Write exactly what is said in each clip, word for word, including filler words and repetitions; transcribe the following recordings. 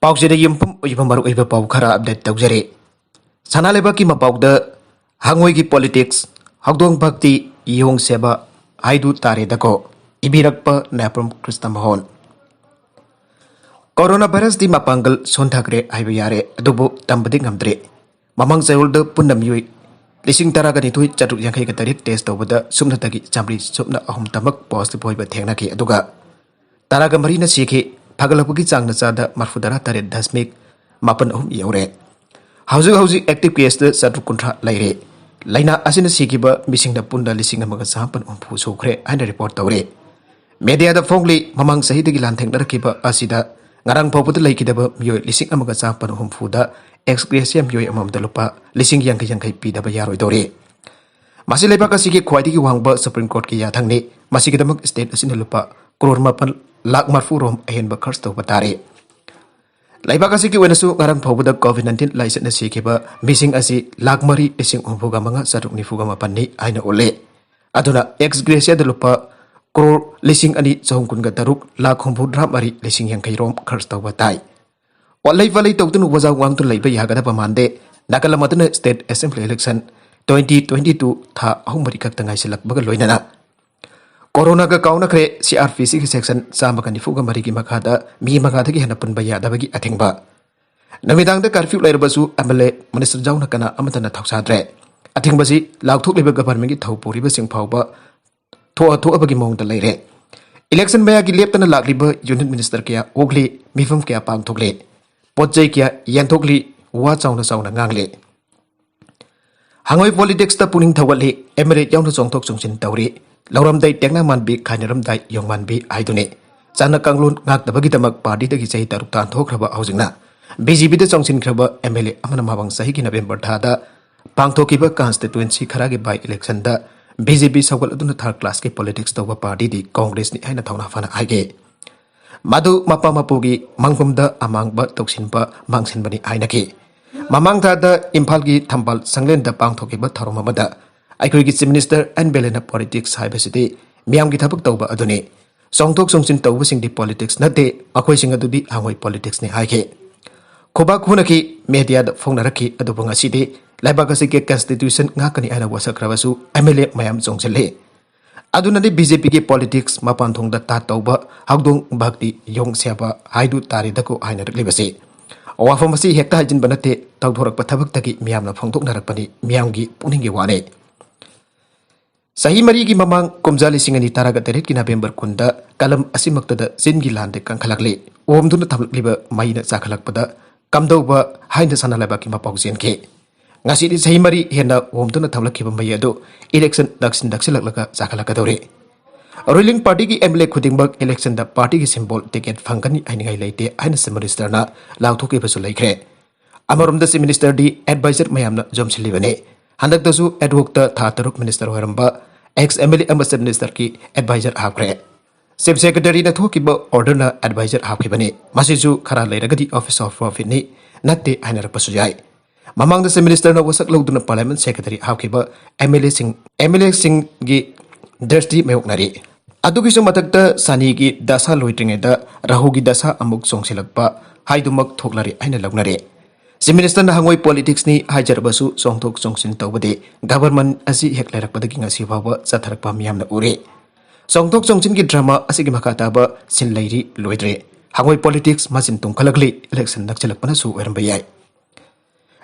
ꯄꯥꯎꯆꯦꯗ ꯌꯨꯝꯐꯝ ꯑꯣꯏꯕ ꯃꯔꯨꯑꯣꯏꯕ ꯄꯥꯎ ꯈꯔ ꯑꯞꯗꯦꯠ ꯇꯧꯖꯔꯤ꯫ ꯁꯅꯥ ꯂꯩꯕꯥꯛꯀꯤ ꯃꯄꯥꯎꯗ ꯍꯉꯣꯏꯒꯤ ꯄꯣꯂꯤꯇꯤꯛꯁ, ꯍꯧꯗꯣꯡ ꯚꯛꯇꯤ, ꯌꯣꯡ ꯁꯦꯕ ꯍꯥꯏꯗꯨ ꯇꯥꯔꯦꯗꯀꯣ꯫ ꯏꯕꯤꯔꯛꯄ ꯅꯥꯌꯥꯄ꯭ꯔꯝ ꯀ꯭ꯔꯤꯁꯅ ꯃꯣꯍꯟ꯫ ꯀꯣꯔꯣꯅꯥ ꯚꯥꯏꯔꯁꯇꯤ ꯃꯄꯥꯡꯒꯜ ꯁꯣꯟꯊꯈ꯭ꯔꯦ ꯍꯥꯏꯕ ꯌꯥꯔꯦ, ꯑꯗꯨꯕꯨ ꯇꯝꯕꯗꯤ ꯉꯝꯗ꯭ꯔꯦ꯫ ꯃꯃꯥꯡ ꯆꯌꯣꯜꯗ ꯄꯨꯟꯅ ꯃꯤꯑꯣꯏ ꯂꯤꯁꯤꯡ ꯇꯔꯥꯒ ꯅꯤꯊꯣꯏ ꯆꯥꯇ꯭ꯔꯨꯛ ꯌꯥꯡꯈꯩꯒ ꯇꯔꯦꯠ ꯇꯦꯁ ꯇꯧꯕꯗ ꯁꯨꯞꯅꯇꯒꯤ ꯆꯥꯃꯔꯤ ꯁꯨꯞꯅ ꯑꯍꯨꯝ ꯇꯃꯛ ꯄꯣꯖꯤꯇꯤꯚ ꯑꯣꯏꯕ ꯊꯦꯡꯅꯈꯤ, ꯑꯗꯨꯒ ꯇꯔꯥꯒ ꯃꯔꯤꯅ ꯁꯤꯈꯤ꯫ ꯐꯒꯠꯂꯛꯄꯒꯤ ꯆꯥꯡꯅ ꯆꯥꯗ ꯃꯔꯐꯨꯇꯔꯥ ꯇꯔꯦꯠ ꯗꯁꯃꯤꯛ ꯃꯥꯄꯟ ꯑꯍꯨꯝ ꯌꯧꯔꯦ꯫ ꯍꯧꯖꯤꯛ ꯍꯧꯖꯤꯛ ꯑꯦꯛꯇꯤꯚ ꯀꯦꯁꯇ ꯆꯥꯇ꯭ꯔꯨꯛ ꯀꯨꯟꯊ꯭ꯔꯥ ꯂꯩꯔꯦ꯫ ꯂꯥꯏꯅꯥ ꯑꯁꯤꯅ ꯁꯤꯈꯤꯕ ꯃꯤꯁꯤꯡꯅ ꯄꯨꯟꯅ ꯂꯤꯁꯤꯡ ꯑꯃꯒ ꯆꯥꯃꯥꯄꯟ ꯍꯨꯝꯐꯨ ꯁꯨꯈ꯭ꯔꯦ ꯍꯥꯏꯅ ꯔꯤꯄꯣꯔꯠ ꯇꯧꯔꯦ꯫ ꯃꯦꯗꯤꯌꯥꯗ ꯐꯣꯡꯂꯤ, ꯃꯃꯥꯡ ꯆꯍꯤꯗꯒꯤ ꯂꯥꯟꯊꯦꯡꯅꯔꯛꯈꯤꯕ ꯑꯁꯤꯗ ꯉꯔꯥꯡ ꯐꯥꯎꯕꯗ ꯂꯩꯈꯤꯗꯕ ꯃꯤꯑꯣꯏ ꯂꯤꯁꯤꯡ ꯑꯃꯒ ꯆꯥꯃꯥꯄꯟ ꯍꯨꯝꯐꯨꯗ ꯑꯦꯛꯁ ꯒ꯭ꯔꯦꯁꯤꯌꯥ ꯃꯤꯑꯣꯏ ꯑꯃꯃꯝꯗ ꯂꯨꯄꯥ ꯂꯤꯁꯤꯡ ꯌꯥꯡꯈꯩ ꯌꯥꯡꯈꯩ ꯄꯤꯗꯕ ꯌꯥꯔꯣꯏꯗꯧꯔꯤ꯫ ꯃꯁꯤ ꯂꯩꯕꯥꯛ ꯑꯁꯤꯒꯤ ꯈ꯭ꯋꯥꯏꯗꯒꯤ ꯋꯥꯡꯕ ꯁꯨꯄ꯭ꯔꯤꯝ ꯀꯣꯔꯠꯀꯤ ꯌꯥꯊꯪꯅꯤ꯫ ꯃꯁꯤꯒꯤꯗꯃꯛ ꯁ꯭ꯇꯦꯠ ꯑꯁꯤꯅ ꯂꯨꯄꯥ ꯀ꯭ꯔꯣꯔ ꯃꯥꯄꯟ ꯂꯥꯈ ꯃꯔꯐꯨ ꯔꯣꯝ ꯑꯍꯦꯟꯕ ꯈꯔꯆ ꯇꯧꯕ ꯇꯥꯔꯦ꯫ ꯂꯩꯕꯥꯛ ꯑꯁꯤꯒꯤ ꯑꯣꯏꯅꯁꯨ ꯉꯔꯥꯡ ꯐꯥꯎꯕꯗ ꯀꯣꯚꯤꯗ ꯅꯥꯏꯟꯇꯤꯟ ꯂꯥꯏꯆꯠꯅ ꯁꯤꯈꯤꯕ ꯃꯤꯁꯤꯡ ꯑꯁꯤ ꯂꯥꯈ ꯃꯔꯤ ꯂꯤꯁꯤꯡ ꯍꯨꯝꯐꯨꯒ ꯃꯉꯥ ꯆꯥꯇ꯭ꯔꯨꯛ ꯅꯤꯐꯨꯒ ꯃꯥꯄꯟꯅꯤ ꯍꯥꯏꯅ ꯎꯠꯂꯦ꯫ ꯑꯗꯨꯅ ꯑꯦꯛꯁ ꯒ꯭ꯔꯦꯁꯤꯌꯥꯗ ꯂꯨꯄꯥ ꯀ꯭ꯔꯣꯔ ꯂꯤꯁꯤꯡ ꯑꯅꯤ ꯆꯍꯨꯝ ꯀꯨꯟꯒ ꯇꯔꯨꯛ ꯂꯥꯈ ꯍꯨꯝꯐꯨꯇꯔꯥ ꯃꯔꯤ ꯂꯤꯁꯤꯡ ꯌꯥꯡꯈꯩ ꯔꯣꯝ ꯈꯔꯆ ꯇꯧꯕ ꯇꯥꯏ꯫ ꯋꯥꯠꯂꯩ ꯐꯠꯂꯩ ꯇꯧꯗꯨꯅ ꯋꯥꯖꯥꯎ ꯉꯥꯡꯗꯨꯅ ꯂꯩꯕ ꯌꯥꯒꯗꯕ ꯃꯥꯟꯗꯦ꯫ ꯅꯥꯀꯜ ꯑꯃꯗꯨꯅ state assembly election twenty twenty two ꯊꯥ ꯑꯍꯨꯝ ꯃꯔꯤ ꯈꯛꯇ ꯉꯥꯏꯁꯤꯜꯂꯛꯄꯒ ꯂꯣꯏꯅꯅ ꯀꯣꯔꯣꯅꯥꯒ ꯀꯥꯎꯅꯈ꯭ꯔꯦ꯫ ꯁꯤ ꯑꯥꯔ ꯄꯤ ꯁꯤꯒꯤ ꯁꯦꯛꯁꯟ ꯆꯥꯝꯃꯒ ꯅꯤꯐꯨꯒ ꯃꯔꯤꯒꯤ ꯃꯈꯥꯗ ꯃꯤ ꯃꯉꯥꯗꯒꯤ ꯍꯦꯟꯅ ꯄꯨꯟꯕ ꯌꯥꯗꯕꯒꯤ ꯑꯊꯤꯡꯕ꯫ ꯅꯨꯃꯤꯗꯥꯡꯗ ꯀꯔꯐ꯭ꯌꯨ ꯂꯩꯔꯕꯁꯨ ꯑꯦꯝ ꯑꯦꯜ ꯑꯦ, ꯃꯤꯅꯤꯁꯇꯔ ꯌꯥꯎꯅ ꯀꯅꯥ ꯑꯃꯠꯇꯅ ꯊꯧꯁꯥꯗ꯭ꯔꯦ꯫ ꯑꯊꯤꯡꯕꯁꯤ ꯂꯥꯎꯊꯣꯛꯂꯤꯕ ꯒꯚꯔꯟꯃꯦꯟꯒꯤ ꯊꯧ ꯄꯨꯔꯤꯕꯁꯤꯡ ꯐꯥꯎꯕ ꯊꯣꯛꯑ ꯊꯣꯛꯑꯕꯒꯤ ꯃꯑꯣꯡꯗ ꯂꯩꯔꯦ꯫ ꯏꯂꯦꯛꯁꯟ ꯃꯌꯥꯒꯤ ꯂꯦꯞꯇꯅ ꯂꯥꯛꯂꯤꯕ ꯌꯨꯅꯤꯠ ꯃꯤꯅꯤꯁꯇꯔ ꯀꯌꯥ ꯑꯣꯛꯂꯤ, ꯃꯤꯐꯝ ꯀꯌꯥ ꯄꯥꯡꯊꯣꯛꯂꯤ, ꯄꯣꯠ ꯆꯩ ꯀꯌꯥ ꯌꯦꯟꯊꯣꯛꯂꯤ, ꯋꯥ ꯆꯥꯎꯅ ꯆꯥꯎꯅ ꯉꯥꯡꯂꯤ꯫ ꯍꯉꯣꯏ ꯄꯣꯂꯤꯇꯤꯛꯁꯇ ꯄꯨꯛꯅꯤꯡ ꯊꯧꯒꯠꯂꯤ, ꯑꯦꯝ ꯑꯦꯜ ꯑꯦ ꯌꯥꯎꯅ ꯆꯣꯡꯊꯣꯛ ꯆꯣꯡꯁꯤꯟ ꯇꯧꯔꯤ꯫ ꯂꯧꯔꯝꯗꯥꯏ ꯇꯦꯛꯅ ꯃꯥꯟꯕꯤ, ꯈꯥꯏꯅꯔꯝꯗꯥꯏ ꯌꯣꯡ ꯃꯥꯟꯕꯤ ꯍꯥꯏꯗꯨꯅꯤ꯫ ꯆꯠꯅ ꯀꯥꯡꯂꯣꯟ ꯉꯥꯛꯇꯕꯒꯤꯗꯃꯛ ꯄꯥꯔꯇꯤꯗꯒꯤ ꯆꯍꯤ ꯇꯔꯨꯛ ꯇꯥꯟꯊꯣꯛꯈ꯭ꯔꯕ ꯍꯧꯖꯤꯛꯅ ꯕꯤ ꯖꯦ ꯄꯤꯗ ꯆꯣꯡꯁꯤꯟꯈ꯭ꯔꯕ ꯑꯦꯝ ꯑꯦꯜ ꯑꯦ ꯑꯃꯅ ꯃꯃꯥꯡ ꯆꯍꯤꯒꯤ ꯅꯕꯦꯝꯕꯔ ꯊꯥꯗ ꯄꯥꯡꯊꯣꯛꯈꯤꯕ ꯀꯟꯁꯇꯤꯇ꯭ꯋꯦꯟꯁꯤ ꯈꯔꯒꯤ ꯕꯥꯏ ꯏꯂꯦꯛꯁꯟꯗ ꯕꯤ ꯖꯦ ꯄꯤ ꯁꯧꯒꯠꯂꯗꯨꯅ ꯊꯥꯔꯗ ꯀ꯭ꯂꯥꯁꯀꯤ ꯄꯣꯂꯤꯇꯤꯛꯁ ꯇꯧꯕ ꯄꯥꯔꯇꯤꯗꯤ ꯀꯣꯡꯒ꯭ꯔꯦꯁꯅꯤ ꯍꯥꯏꯅ ꯊꯧꯅꯥ ꯐꯅ ꯍꯥꯏꯈꯤ꯫ ꯃꯗꯨ ꯃꯄꯥ ꯃꯄꯨꯒꯤ ꯃꯪꯐꯝꯗ ꯑꯃꯥꯡꯕ ꯇꯧꯁꯤꯟꯕ ꯃꯥꯡꯁꯤꯟꯕꯅꯤ ꯍꯥꯏꯅꯈꯤ꯫ ꯃꯃꯥꯡ ꯊꯥꯗ ꯏꯝꯐꯥꯜꯒꯤ ꯊꯝꯕꯥꯜ ꯁꯪꯂꯦꯟꯗ ꯄꯥꯡꯊꯣꯛꯈꯤꯕ ꯊꯧꯔꯝ ꯑꯃꯗ ꯑꯩꯈꯣꯏꯒꯤ ꯆꯤꯐ ꯃꯤꯅꯤꯁꯇꯔ ꯑꯦꯟ ꯕꯤꯔꯦꯟꯅ ꯄꯣꯂꯤꯇꯤꯛꯁ ꯍꯥꯏꯕꯁꯤꯗꯤ ꯃꯤꯌꯥꯝꯒꯤ ꯊꯕꯛ ꯇꯧꯕ ꯑꯗꯨꯅꯤ, ꯆꯣꯡꯊꯣꯛ ꯆꯣꯡꯁꯤꯟ ꯇꯧꯕꯁꯤꯡꯗꯤ ꯄꯣꯂꯤꯇꯤꯛꯁ ꯅꯠꯇꯦ, ꯃꯈꯣꯏꯁꯤꯡ ꯑꯗꯨꯗꯤ ꯍꯉꯣꯏ ꯄꯣꯂꯤꯇꯤꯛꯁꯅꯤ ꯍꯥꯏꯈꯤ꯫ ꯈꯨꯕꯥꯛ ꯈꯨꯅꯈꯤ, ꯃꯦꯗꯤꯌꯥꯗ ꯐꯣꯡꯅꯔꯛꯈꯤ, ꯑꯗꯨꯕꯨ ꯉꯁꯤꯗꯤ ꯂꯩꯕꯥꯛ ꯑꯁꯤꯒꯤ ꯀꯟꯁꯇꯤꯇ꯭ꯌꯨꯁꯟ ꯉꯥꯛꯀꯅꯤ ꯍꯥꯏꯅ ꯋꯥꯁꯛꯈ꯭ꯔꯕꯁꯨ ꯑꯦꯝ ꯑꯦꯜ ꯑꯦ ꯃꯌꯥꯝ ꯆꯣꯡꯁꯤꯜꯂꯤ꯫ ꯑꯗꯨꯅꯗꯤ ꯕꯤ ꯖꯦ ꯄꯤꯒꯤ ꯄꯣꯂꯤꯇꯤꯛꯁ ꯃꯄꯥꯟ ꯊꯣꯡꯗ ꯇꯥꯠ ꯇꯧꯕ, ꯍꯧꯗꯣꯡ ꯚꯛꯇꯤ ꯌꯣꯡ ꯁꯦꯕ ꯍꯥꯏꯗꯨ ꯇꯥꯔꯦꯗꯀꯣ ꯍꯥꯏꯅꯔꯛꯂꯤꯕꯁꯤ꯫ ꯋꯥꯐꯝ ꯑꯁꯤ ꯍꯦꯛꯇ ꯍꯥꯏꯖꯤꯟꯕ ꯅꯠꯇꯦ, ꯇꯧꯊꯣꯔꯛꯄ ꯊꯕꯛꯇꯒꯤ ꯃꯤꯌꯥꯝꯅ ꯐꯣꯡꯗꯣꯛꯅꯔꯛꯄꯅꯤ, ꯃꯤꯌꯥꯝꯒꯤ ꯄꯨꯛꯅꯤꯡꯒꯤ ꯋꯥꯅꯤ꯫ ꯆꯍꯤ ꯃꯔꯤꯒꯤ ꯃꯃꯥꯡ, ꯀꯨꯝꯖꯥ ꯂꯤꯁꯤꯡ ꯑꯅꯤ ꯇꯔꯥꯒ ꯇꯔꯦꯠꯀꯤ ꯅꯕꯦꯝꯕꯔ ꯀꯨꯟꯗ ꯀꯂꯝ ꯑꯁꯤꯃꯛꯇꯗ ꯆꯤꯟꯒꯤ ꯂꯥꯟꯗ ꯀꯟꯈꯠꯂꯛꯂꯤ꯫ ꯑꯣꯝꯗꯨꯅ ꯊꯝꯂꯛꯂꯤꯕ ꯃꯩꯅ ꯆꯥꯛꯈꯠꯂꯛꯄꯗ ꯀꯝꯗꯧꯕ ꯍꯥꯏꯅ ꯁꯅꯥ ꯂꯩꯕꯥꯛꯀꯤ ꯃꯄꯥꯎ ꯆꯦꯟꯈꯤ꯫ ꯉꯁꯤꯗꯤ ꯆꯍꯤ ꯃꯔꯤ ꯍꯦꯟꯅ ꯑꯣꯝꯗꯨꯅ ꯊꯝꯂꯛꯈꯤꯕ ꯃꯩ ꯑꯗꯨ ꯏꯂꯦꯛꯁꯟ ꯅꯛꯁꯤꯟ ꯅꯛꯁꯤꯜꯂꯛꯂꯒ ꯆꯥꯛꯈꯠꯂꯛꯀꯗꯧꯔꯤ꯫ ꯔꯨꯂꯤꯡ ꯄꯥꯔꯇꯤꯒꯤ ꯑꯦꯝ ꯑꯦꯜ ꯑꯦ ꯈꯨꯗꯤꯡꯃꯛ ꯏꯂꯦꯛꯁꯟꯗ ꯄꯥꯔꯇꯤꯒꯤ ꯁꯤꯝꯕꯣꯜ ꯇꯤꯀꯦꯠ ꯐꯪꯒꯅꯤ ꯍꯥꯏꯅꯤꯡꯉꯥꯏ ꯂꯩꯇꯦ ꯍꯥꯏꯅ ꯆꯤꯐ ꯃꯤꯅꯤꯁꯇꯔꯅ ꯂꯥꯎꯊꯣꯛꯈꯤꯕꯁꯨ ꯂꯩꯈ꯭ꯔꯦ꯫ ꯑꯃꯔꯣꯝꯗ ꯆꯤꯐ ꯃꯤꯅꯤꯁꯇꯔꯗꯤ ꯑꯦꯗꯚꯥꯏꯖꯔ ꯃꯌꯥꯝꯅ ꯌꯣꯝꯁꯤꯜꯂꯤꯕꯅꯤ꯫ ꯍꯟꯗꯛꯇꯁꯨ ꯑꯦꯗꯍꯣꯛꯇ ꯊꯥ ꯇꯔꯨꯛ ꯃꯤꯅꯤꯁꯇꯔ ꯑꯣꯏꯔꯝꯕ ꯑꯦꯛꯁ ꯑꯦꯝ ꯑꯦꯜ ꯑꯦ ꯑꯃ ꯆꯤꯐ ꯃꯤꯅꯤꯁꯇꯔꯒꯤ ꯑꯦꯗꯚꯥꯏꯖꯔ ꯍꯥꯞꯈ꯭ꯔꯦ꯫ ꯆꯤꯐ ꯁꯦꯀ꯭ꯔꯦꯇꯔꯤꯅ ꯊꯣꯛꯈꯤꯕ ꯑꯣꯔꯗꯔꯅ ꯑꯦꯗꯚꯥꯏꯖꯔ ꯍꯥꯞꯈꯤꯕꯅꯤ꯫ ꯃꯁꯤꯁꯨ ꯈꯔ ꯂꯩꯔꯒꯗꯤ ꯑꯣꯐꯤꯁ ꯑꯣꯐ ꯄ꯭ꯔꯣꯐꯤꯠꯅꯤ, ꯅꯠꯇꯦ ꯍꯥꯏꯅꯔꯛꯄꯁꯨ ꯌꯥꯏ꯫ ꯃꯃꯥꯡꯗ ꯆꯤꯐ ꯃꯤꯅꯤꯁꯇꯔꯅ ꯋꯥꯁꯛ ꯂꯧꯗꯨꯅ ꯄꯥꯔꯂꯤꯌꯥꯃꯦꯟ ꯁꯦꯀ꯭ꯔꯦꯇꯔꯤ ꯍꯥꯞꯈꯤꯕ ꯑꯦꯝ ꯑꯦꯜ ꯑꯦꯁꯤꯡ, ꯑꯦꯝ ꯑꯦꯜ ꯑꯦꯁꯤꯡꯒꯤ ꯗ꯭ꯔꯁꯇꯤ ꯃꯥꯌꯣꯛꯅꯔꯤ꯫ ꯑꯗꯨꯒꯤꯁꯨ ꯃꯊꯛꯇ ꯁꯅꯤꯒꯤ ꯗꯁꯥ ꯂꯣꯏꯗ꯭ꯔꯤꯉꯩꯗ ꯔꯥꯍꯨꯒꯤ ꯗꯁꯥ ꯑꯃꯨꯛ ꯆꯣꯡꯁꯤꯜꯂꯛꯄ ꯍꯥꯏꯗꯨꯃꯛ ꯊꯣꯛꯂꯔꯦ ꯍꯥꯏꯅ ꯂꯧꯅꯔꯦ꯫ ꯆꯤꯐ ꯃꯤꯅꯤꯁꯇꯔꯅ ꯍꯉꯣꯏ ꯄꯣꯂꯤꯇꯤꯛꯁꯅꯤ ꯍꯥꯏꯖꯔꯕꯁꯨ ꯆꯣꯡꯊꯣꯛ ꯆꯣꯡꯁꯤꯟ ꯇꯧꯕꯗꯤ ꯒꯚꯔꯟꯃꯦꯟꯠ ꯑꯁꯤ ꯍꯦꯛ ꯂꯩꯔꯛꯄꯗꯒꯤ ꯉꯁꯤ ꯐꯥꯎꯕ ꯆꯠꯊꯔꯛꯄ ꯃꯤꯌꯥꯝꯅ ꯎꯔꯦ꯫ ꯆꯣꯡꯊꯣꯛ ꯆꯣꯡꯁꯤꯟꯒꯤ ꯗ꯭ꯔꯃꯥ ꯑꯁꯤꯒꯤ ꯃꯈꯥ ꯇꯥꯕ ꯁꯤꯟ ꯂꯩꯔꯤ ꯂꯣꯏꯗ꯭ꯔꯦ꯫ ꯍꯉꯣꯏ ꯄꯣꯂꯤꯇꯤꯛꯁ ꯃꯆꯤꯟ ꯇꯨꯝꯈꯠꯂꯛꯂꯤ, ꯏꯂꯦꯛꯁꯟ ꯅꯛꯁꯤꯜꯂꯛꯄꯅꯁꯨ ꯑꯣꯏꯔꯝꯕ ꯌꯥꯏ꯫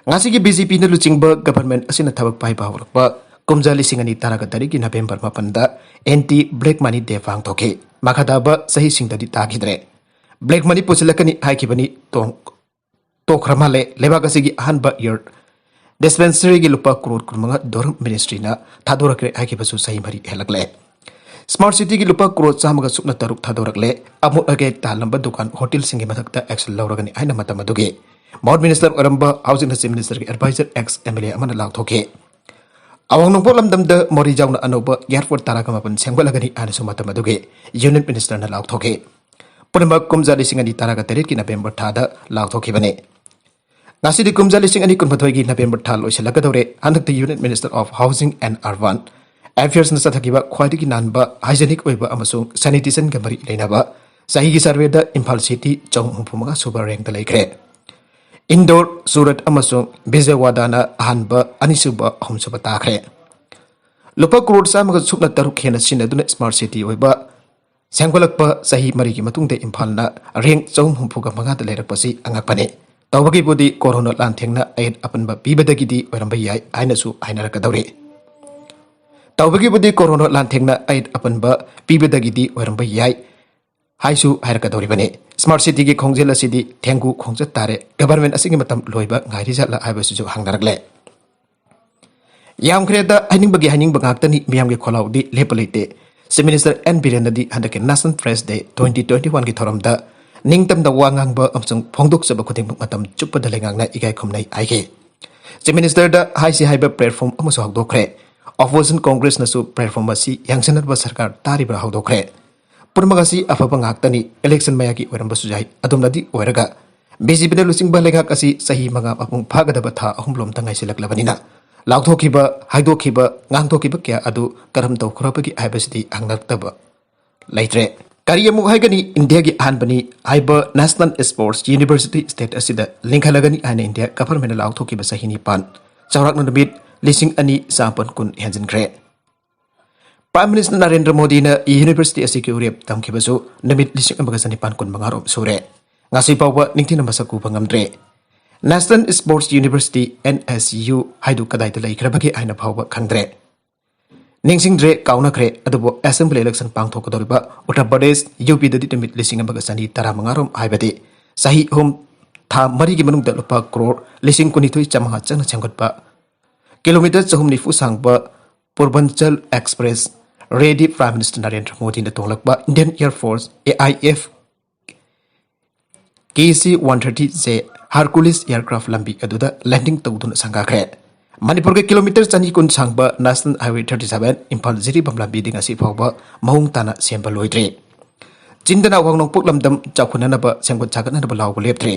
ꯉꯁꯤꯒꯤ ꯕꯤ ꯖꯦ ꯄꯤꯅ ꯂꯨꯆꯤꯡꯕ ꯒꯚꯔꯟꯃꯦꯟꯠ ꯑꯁꯤꯅ ꯊꯕꯛ ꯄꯥꯏꯕ ꯍꯧꯔꯛꯄ ꯀꯨꯝꯖꯥ ꯂꯤꯁꯤꯡ ꯑꯅꯤ ꯇꯔꯥꯒ ꯇꯔꯦꯠꯀꯤ ꯅꯕꯦꯝꯕꯔ ꯃꯥꯄꯟꯗ ꯑꯦꯟꯇꯤ ꯕ꯭ꯂꯦꯛ ꯃꯅꯤ ꯗꯦ ꯄꯥꯡꯊꯣꯛꯈꯤ꯫ ꯃꯈꯥ ꯇꯥꯕ ꯆꯍꯤꯁꯤꯡꯗꯗꯤ ꯇꯥꯈꯤꯗ꯭ꯔꯦ꯫ ꯕ꯭ꯂꯦꯛ ꯃꯅꯤ ꯄꯨꯁꯤꯜꯂꯛꯀꯅꯤ ꯍꯥꯏꯈꯤꯕꯅꯤ, ꯇꯣꯡ-, ꯇꯣꯛꯈ꯭ꯔ ꯃꯥꯜꯂꯦ꯫ ꯂꯩꯕꯥꯛ ꯑꯁꯤꯒꯤ ꯑꯍꯥꯟꯕ ꯏꯌꯔ ꯗꯤꯁꯄꯦꯟꯁꯔꯤꯒꯤ ꯂꯨꯄꯥ ꯀ꯭ꯔꯣꯔ ꯀꯨꯟꯃꯉꯥ ꯙꯣꯔꯝ ꯃꯤꯅꯤꯁꯇ꯭ꯔꯤꯅ ꯊꯥꯗꯣꯔꯛꯈ꯭ꯔꯦ ꯍꯥꯏꯈꯤꯕꯁꯨ ꯆꯍꯤ ꯃꯔꯤ ꯍꯦꯜꯂꯛꯂꯦ꯫ ꯁ꯭ꯃꯥꯔꯠ ꯁꯤꯇꯤꯒꯤ ꯂꯨꯄꯥ ꯀ꯭ꯔꯣꯔ ꯆꯥꯝꯃꯒ ꯁꯨꯞꯅ ꯇꯔꯨꯛ ꯊꯥꯗꯣꯔꯛꯂꯦ꯫ ꯑꯃꯣꯠ ꯑꯀꯥꯏ ꯇꯥꯍꯜꯂꯝꯕ ꯗꯨꯀꯥꯟ, ꯍꯣꯇꯦꯜꯁꯤꯡꯒꯤ ꯃꯊꯛꯇ ꯑꯦꯛꯁꯟ ꯂꯧꯔꯒꯅꯤ ꯍꯥꯏꯅ ꯃꯇꯝ ꯑꯗꯨꯒꯤ ꯃꯥꯎꯠ ꯃꯤꯅꯤꯁꯇꯔ ꯑꯣꯏꯔꯝꯕ, ꯍꯧꯖꯤꯛꯅ ꯆꯤꯐ ꯃꯤꯅꯤꯁꯇꯔꯒꯤ adviser, X M L A ꯑꯃꯅ ꯂꯥꯎꯊꯣꯛꯈꯤ꯫ ꯑꯋꯥꯡ ꯅꯣꯡꯄꯣꯛ ꯂꯝꯗꯝꯗ ꯃꯣꯔꯦ ꯌꯥꯎꯅ ꯑꯅꯧꯕ ꯑꯦꯌꯔꯄꯣꯔꯠ ꯇꯔꯥꯒ ꯃꯥꯄꯟ ꯁꯦꯝꯒꯠꯂꯒꯅꯤ ꯍꯥꯏꯅꯁꯨ ꯃꯇꯝ ꯑꯗꯨꯒꯤ ꯌꯨꯅꯤꯌꯟ ꯃꯤꯅꯤꯁꯇꯔꯅ ꯂꯥꯎꯊꯣꯛꯈꯤ꯫ ꯄꯨꯝꯅꯃꯛ ꯀꯨꯝꯖꯥ ꯂꯤꯁꯤꯡ ꯑꯅꯤ ꯇꯔꯥꯒ ꯇꯔꯦꯠꯀꯤ ꯅꯕꯦꯝꯕꯔ ꯊꯥꯗ ꯂꯥꯎꯊꯣꯛꯈꯤꯕꯅꯤ꯫ ꯉꯁꯤꯗꯤ ꯀꯨꯝꯖꯥ ꯂꯤꯁꯤꯡ ꯑꯅꯤ ꯀꯨꯟꯃꯥꯊꯣꯏꯒꯤ ꯅꯕꯦꯝꯕꯔ ꯊꯥ ꯂꯣꯏꯁꯤꯜꯂꯛꯀꯗꯧꯔꯦ꯫ ꯍꯟꯗꯛꯇꯤ union minister of housing and urban ꯑꯦꯐꯤꯌꯔꯁꯅ ꯆꯠꯊꯈꯤꯕ ꯈ꯭ꯋꯥꯏꯗꯒꯤ ꯅꯥꯟꯕ, ꯍꯥꯏꯖꯦꯅꯤꯛ ꯑꯣꯏꯕ ꯑꯃꯁꯨꯡ ꯁꯦꯅꯤꯇꯦꯁꯟꯒ ꯃꯔꯤ ꯂꯩꯅꯕ ꯆꯍꯤꯒꯤ ꯁꯔꯚꯦꯗ ꯏꯝꯐꯥꯜ ꯁꯤꯇꯤ ꯆꯍꯨꯝ ꯍꯨꯝꯐꯨ ꯃꯉꯥ ꯁꯨꯕ ꯔꯦꯡꯗ ꯂꯩꯈ꯭ꯔꯦ꯫ ꯏꯟꯗꯣꯔ, ꯁꯨꯔꯠ ꯑꯃꯁꯨꯡ ꯕꯤꯖꯌꯋꯥꯗꯥꯅ ꯑꯍꯥꯟꯕ, ꯑꯅꯤꯁꯨꯕ, ꯑꯍꯨꯝꯁꯨꯕ ꯇꯥꯈ꯭ꯔꯦ꯫ ꯂꯨꯄꯥ ꯀ꯭ꯔꯣꯔ ꯆꯥꯝꯃꯒ ꯁꯨꯞꯅ ꯇꯔꯨꯛ ꯍꯦꯟꯅ ꯁꯤꯖꯤꯟꯅꯗꯨꯅ ꯁ꯭ꯃꯥꯔꯠ ꯁꯤꯇꯤ ꯑꯣꯏꯕ ꯁꯦꯝꯒꯠꯂꯛꯄ ꯆꯍꯤ ꯃꯔꯤꯒꯤ ꯃꯇꯨꯡꯗ ꯏꯝꯐꯥꯜꯅ ꯔꯦꯡ ꯆꯍꯨꯝ ꯍꯨꯝꯐꯨꯒ ꯃꯉꯥꯗ ꯂꯩꯔꯛꯄꯁꯤ ꯑꯉꯛꯄꯅꯤ꯫ ꯇꯧꯕꯒꯤꯕꯨꯗꯤ ꯀꯣꯔꯣꯅꯥ ꯂꯥꯟꯊꯦꯡꯅ ꯑꯌꯦꯠ ꯑꯄꯟꯕ ꯄꯤꯕꯗꯒꯤꯗꯤ ꯑꯣꯏꯔꯝꯕ ꯌꯥꯏ ꯍꯥꯏꯅꯁꯨ ꯍꯥꯏꯅꯔꯛꯀꯗꯧꯔꯤ꯫ ꯇꯧꯕꯒꯤꯕꯨꯗꯤ ꯀꯣꯔꯣꯅꯥ ꯂꯥꯟꯊꯦꯡꯅ ꯑꯌꯦꯠ ꯑꯄꯟꯕ ꯄꯤꯕꯗꯒꯤꯗꯤ ꯑꯣꯏꯔꯝꯕ ꯌꯥꯏ ꯍꯥꯏꯁꯨ ꯍꯥꯏꯔꯛꯀꯗꯧꯔꯤꯕꯅꯤ꯫ ꯁ꯭ꯃꯥꯔꯠ ꯁꯤꯇꯤꯒꯤ ꯈꯣꯡꯖꯦꯜ ꯑꯁꯤꯗꯤ ꯊꯦꯡꯒꯨ ꯈꯣꯡꯆꯠ ꯇꯥꯔꯦ꯫ ꯒꯕꯔꯟꯃꯦꯟꯠ ꯑꯁꯤꯒꯤ ꯃꯇꯝ ꯂꯣꯏꯕ ꯉꯥꯏꯔꯤꯖꯥꯠꯂ ꯍꯥꯏꯕꯁꯤꯁꯨ ꯍꯪꯅꯔꯛꯂꯦ꯫ ꯌꯥꯝꯈ꯭ꯔꯦꯗ, ꯍꯥꯏꯅꯤꯡꯕꯒꯤ ꯍꯥꯏꯅꯤꯡꯕ ꯉꯥꯛꯇꯅꯤ, ꯃꯤꯌꯥꯝꯒꯤ ꯈꯣꯜꯂꯥꯎꯗꯤ ꯂꯦꯞꯄ ꯂꯩꯇꯦ꯫ ꯆꯤꯐ ꯃꯤꯅꯤꯁꯇꯔ ꯑꯦꯟ ꯕꯤꯔꯦꯟꯅꯗꯤ ꯍꯟꯗꯛꯀꯤ ꯅꯦꯁꯅꯦꯜ ꯄ꯭ꯔꯦꯁ ꯗꯦ ꯇ꯭ꯋꯦꯟꯇꯤ ꯇ꯭ꯋꯦꯟꯇꯤ ꯋꯥꯟꯒꯤ ꯊꯧꯔꯝꯗ ꯅꯤꯡꯇꯝꯅ ꯋꯥ ꯉꯥꯡꯕ ꯑꯃꯁꯨꯡ ꯐꯣꯡꯗꯣꯛꯆꯕ ꯈꯨꯗꯤꯡꯃꯛ ꯃꯇꯝ ꯆꯨꯞꯄꯗ ꯂꯩꯉꯥꯛꯅ ꯏꯀꯥꯏ ꯈꯨꯝꯅꯩ ꯍꯥꯏꯈꯤ꯫ ꯆꯤꯐ ꯃꯤꯅꯤꯁꯇꯔꯗ ꯍꯥꯏꯁꯤ ꯍꯥꯏꯕ ꯄ꯭ꯂꯦꯠꯐꯣꯝ ꯑꯃꯁꯨ ꯍꯧꯗꯣꯛꯈ꯭ꯔꯦ꯫ ꯑꯣꯄꯣꯖꯤꯁꯟ ꯀꯣꯡꯒ꯭ꯔꯦꯁꯅꯁꯨ ꯄ꯭ꯂꯦꯠꯐꯣꯝ ꯑꯁꯤ ꯌꯥꯡꯁꯤꯟꯅꯕ ꯁꯔꯀꯥꯔ ꯇꯥꯔꯤꯕ꯭ꯔꯥ ꯍꯧꯗꯣꯛꯈ꯭ꯔꯦ꯫ ꯄꯨꯝꯅꯃꯛ ꯑꯁꯤ ꯑꯐꯕ ꯉꯥꯛꯇꯅꯤ꯫ ꯏꯂꯦꯛꯁꯟ ꯃꯌꯥꯒꯤ ꯑꯣꯏꯔꯝꯕꯁꯨ ꯌꯥꯏ꯫ ꯑꯗꯨꯝꯅꯗꯤ ꯑꯣꯏꯔꯒ ꯕꯤ ꯖꯦ ꯄꯤꯅ ꯂꯨꯆꯤꯡꯕ ꯂꯩꯉꯥꯛ ꯑꯁꯤ ꯆꯍꯤ ꯃꯉꯥ ꯃꯄꯨꯡ ꯐꯥꯒꯗꯕ ꯊꯥ ꯑꯍꯨꯝꯂꯣꯝꯇ ꯉꯥꯏꯁꯤꯜꯂꯛꯂꯕꯅꯤꯅ ꯂꯥꯎꯊꯣꯛꯈꯤꯕ, ꯍꯥꯏꯗꯣꯛꯈꯤꯕ, ꯉꯥꯡꯊꯣꯛꯈꯤꯕ ꯀꯌꯥ ꯑꯗꯨ ꯀꯔꯝ ꯇꯧꯈ꯭ꯔꯕꯒꯦ ꯍꯥꯏꯕꯁꯤꯗꯤ ꯍꯪꯅꯔꯛꯇꯕ ꯂꯩꯇ꯭ꯔꯦ꯫ ꯀꯔꯤ ꯑꯃꯨꯛ ꯍꯥꯏꯒꯅꯤ? ꯏꯟꯗꯤꯌꯥꯒꯤ ꯑꯍꯥꯟꯕꯅꯤ ꯍꯥꯏꯕ ꯅꯦꯁꯅꯦꯜ ꯁ꯭ꯄꯣꯔꯠꯁ ꯌꯨꯅꯤꯚꯔꯁꯤꯇꯤ ꯁ꯭ꯇꯦꯠ ꯑꯁꯤꯗ ꯂꯤꯡꯈꯠꯂꯒꯅꯤ ꯍꯥꯏꯅ ꯏꯟꯗꯤꯌꯥ ꯒꯚꯔꯟꯃꯦꯟꯠꯅ ꯂꯥꯎꯊꯣꯛꯈꯤꯕ ꯆꯍꯤ ꯅꯤꯄꯥꯟ, ꯆꯥꯎꯔꯥꯛꯅ ꯅꯨꯃꯤꯠ ꯂꯤꯁꯤꯡ ꯑꯅꯤ ꯆꯥꯃꯥꯄꯟ ꯀꯨꯟ ꯍꯦꯟꯖꯤꯟꯈ꯭ꯔꯦ꯫ ꯄ꯭ꯔꯥꯏꯝ ꯃꯤꯅꯤꯁꯇꯔ ꯅꯔꯦꯟꯗ꯭ꯔ ꯃꯣꯗꯤꯅ ꯌꯨꯅꯤꯚꯔꯁꯤꯇꯤ ꯑꯁꯤꯒꯤ ꯎꯔꯦꯞ ꯇꯝꯈꯤꯕꯁꯨ ꯅꯨꯃꯤꯠ ꯂꯤꯁꯤꯡ ꯑꯃꯒ ꯆꯅꯤꯄꯥꯟ ꯀꯨꯟ ꯃꯉꯥ ꯔꯣꯝ ꯁꯨꯔꯦ꯫ ꯉꯁꯤ ꯐꯥꯎꯕ ꯅꯤꯡꯊꯤꯅ ꯃꯁꯛ ꯎꯕ ꯉꯝꯗ꯭ꯔꯦ꯫ National sports university, N S U, ꯍꯥꯏꯗꯨ ꯀꯗꯥꯏꯗ ꯂꯩꯈ꯭ꯔꯕꯒꯦ ꯍꯥꯏꯅ ꯐꯥꯎꯕ ꯈꯪꯗ꯭ꯔꯦ꯫ ꯅꯤꯡꯁꯤꯡꯗ꯭ꯔꯦ, ꯀꯥꯎꯅꯈ꯭ꯔꯦ꯫ ꯑꯗꯨꯕꯨ ꯑꯦꯁꯦꯝꯕ꯭ꯂꯤ ꯏꯂꯦꯛꯁꯟ ꯄꯥꯡꯊꯣꯛꯀꯗꯧꯔꯤꯕ ꯎꯠꯇꯔ ꯄ꯭ꯔꯗꯦꯁ, ꯌꯨ ꯄꯤꯗꯗꯤ ꯅꯨꯃꯤꯠ ꯂꯤꯁꯤꯡ ꯑꯃꯒ ꯆꯅꯤ ꯇꯔꯥꯃꯉꯥ ꯔꯣꯝ, ꯍꯥꯏꯕꯗꯤ ꯆꯍꯤ ꯑꯍꯨꯝ ꯊꯥ ꯃꯔꯤꯒꯤ ꯃꯅꯨꯡꯗ ꯂꯨꯄꯥ ꯀ꯭ꯔꯣꯔ ꯂꯤꯁꯤꯡ ꯀꯨꯟꯅꯤꯊꯣꯏ ꯆꯥꯃꯉꯥ ꯆꯪꯅ ꯁꯦꯝꯒꯠꯄ ꯀꯤꯂꯣꯃꯤꯇꯔ ꯆꯍꯨꯝ ꯅꯤꯐꯨ ꯁꯥꯡꯕ ꯄꯨꯔꯕꯟꯆꯜ ꯑꯦꯛꯁꯄ꯭ꯔꯦꯁ ꯔꯦꯗꯤ ꯄ꯭ꯔꯥꯏꯝ ꯃꯤꯅꯤꯁꯇꯔ ꯅꯔꯦꯟꯗ꯭ꯔ ꯃꯣꯗꯤꯅ ꯇꯣꯡꯂꯛꯄ Indian air force, A I F, K C one thirty J Hercules aircraft ꯂꯝꯕꯤ ꯑꯗꯨꯗ ꯂꯦꯟꯗꯤꯡ ꯇꯧꯗꯨꯅ ꯁꯪꯒꯥꯈ꯭ꯔꯦ꯫ ꯃꯅꯤꯄꯨꯔꯒꯤ ꯀꯤꯂꯣꯃꯤꯇꯔ ꯆꯅꯤ ꯀꯨꯟ ꯁꯥꯡꯕ national highway thirty seven Imphal Jiribam ꯂꯝꯕꯤꯗꯤ ꯉꯁꯤ ꯐꯥꯎꯕ ꯃꯑꯣꯡ ꯇꯥꯅ ꯁꯦꯝꯕ ꯂꯣꯏꯗ꯭ꯔꯤ꯫ ꯆꯤꯟꯗꯅ ꯑꯋꯥꯡ ꯅꯣꯡꯄꯣꯛ ꯂꯝꯗꯝ ꯆꯥꯎꯈꯠꯅꯅꯕ, ꯁꯦꯝꯒꯠ ꯁꯥꯒꯠꯅꯅꯕ ꯂꯥꯎꯕ ꯂꯦꯞꯇ꯭ꯔꯤ꯫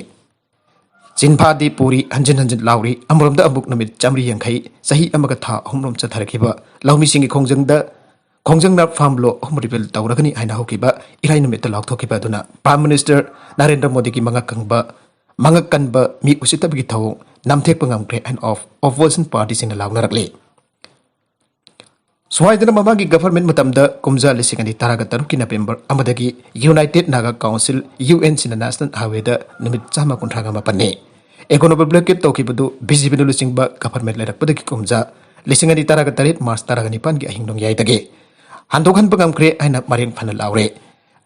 ꯆꯤꯟꯐꯥꯗꯤ ꯄꯨꯔꯤ ꯍꯟꯖꯤꯟ ꯍꯟꯖꯤꯟ ꯂꯥꯎꯔꯤ꯫ ꯑꯃꯔꯣꯝꯗ ꯑꯃꯨꯛ ꯅꯨꯃꯤꯠ ꯆꯥꯃꯔꯤ ꯌꯥꯡꯈꯩ, ꯆꯍꯤ ꯑꯃꯒ ꯊꯥ ꯑꯍꯨꯝꯔꯣꯝ ꯆꯠꯊꯔꯛꯈꯤꯕ ꯂꯧꯃꯤꯁꯤꯡꯒꯤ ꯈꯣꯡꯖꯪꯗ, ꯈꯣꯡꯖꯪꯅ ꯐꯥꯔꯝ ꯂꯣ ꯑꯍꯨꯝ ꯔꯤꯄꯤꯜ ꯇꯧꯔꯒꯅꯤ ꯍꯥꯏꯅ ꯍꯧꯈꯤꯕ ꯏꯔꯥꯏ ꯅꯨꯃꯤꯠꯇ ꯂꯥꯎꯊꯣꯛꯈꯤꯕ ꯑꯗꯨꯅ Prime Minister ꯅꯔꯦꯟꯗ꯭ꯔ ꯃꯣꯗꯤꯒꯤ ꯃꯉꯛ ꯀꯪꯕ, ꯃꯉꯛ ꯀꯟꯕ ꯃꯤ ꯎꯁꯤꯠꯇꯕꯒꯤ ꯊꯧꯑꯣꯡ ꯅꯝꯊꯦꯛꯄ ꯉꯝꯈ꯭ꯔꯦ ꯍꯥꯏꯅ ꯑꯣꯞ-, opposition party ꯁꯤꯡꯅ ꯂꯥꯎꯅꯔꯛꯂꯤ꯫ ꯁ꯭ꯋꯥꯏꯗꯅ ꯃꯃꯥꯡꯒꯤ government ꯃꯇꯝꯗ ꯀꯨꯝꯖꯥ ꯂꯤꯁꯤꯡ ꯑꯅꯤ ꯇꯔꯥꯒ ꯇꯔꯨꯛꯀꯤ November ꯑꯃꯗꯒꯤ United Naga Council, U N C ꯅ National Highway ꯗ ꯅꯨꯃꯤꯠ ꯆꯥꯝꯃ ꯀꯨꯟꯊ꯭ꯔꯥꯒ ꯃꯥꯄꯟꯅꯤ꯫ Economic blockade ꯇꯧꯈꯤꯕꯗꯨ B J P ꯅ ꯂꯨꯆꯤꯡꯕ government ꯂꯩꯔꯛꯄꯗꯒꯤ ꯀꯨꯝꯖꯥ ꯂꯤꯁꯤꯡ ꯑꯅꯤ ꯇꯔꯥꯒ ꯇꯔꯦꯠ March ꯇꯔꯥꯒ ꯅꯤꯄꯥꯟꯒꯤ ꯑꯍꯤꯡ ꯅꯣꯡꯌꯥꯏꯗꯒꯤ ꯍꯟꯗꯣꯛꯍꯟꯕ ꯉꯝꯈ꯭ꯔꯦ ꯍꯥꯏꯅ ꯃꯔꯦꯡ ꯐꯅ ꯂꯥꯎꯔꯦ꯫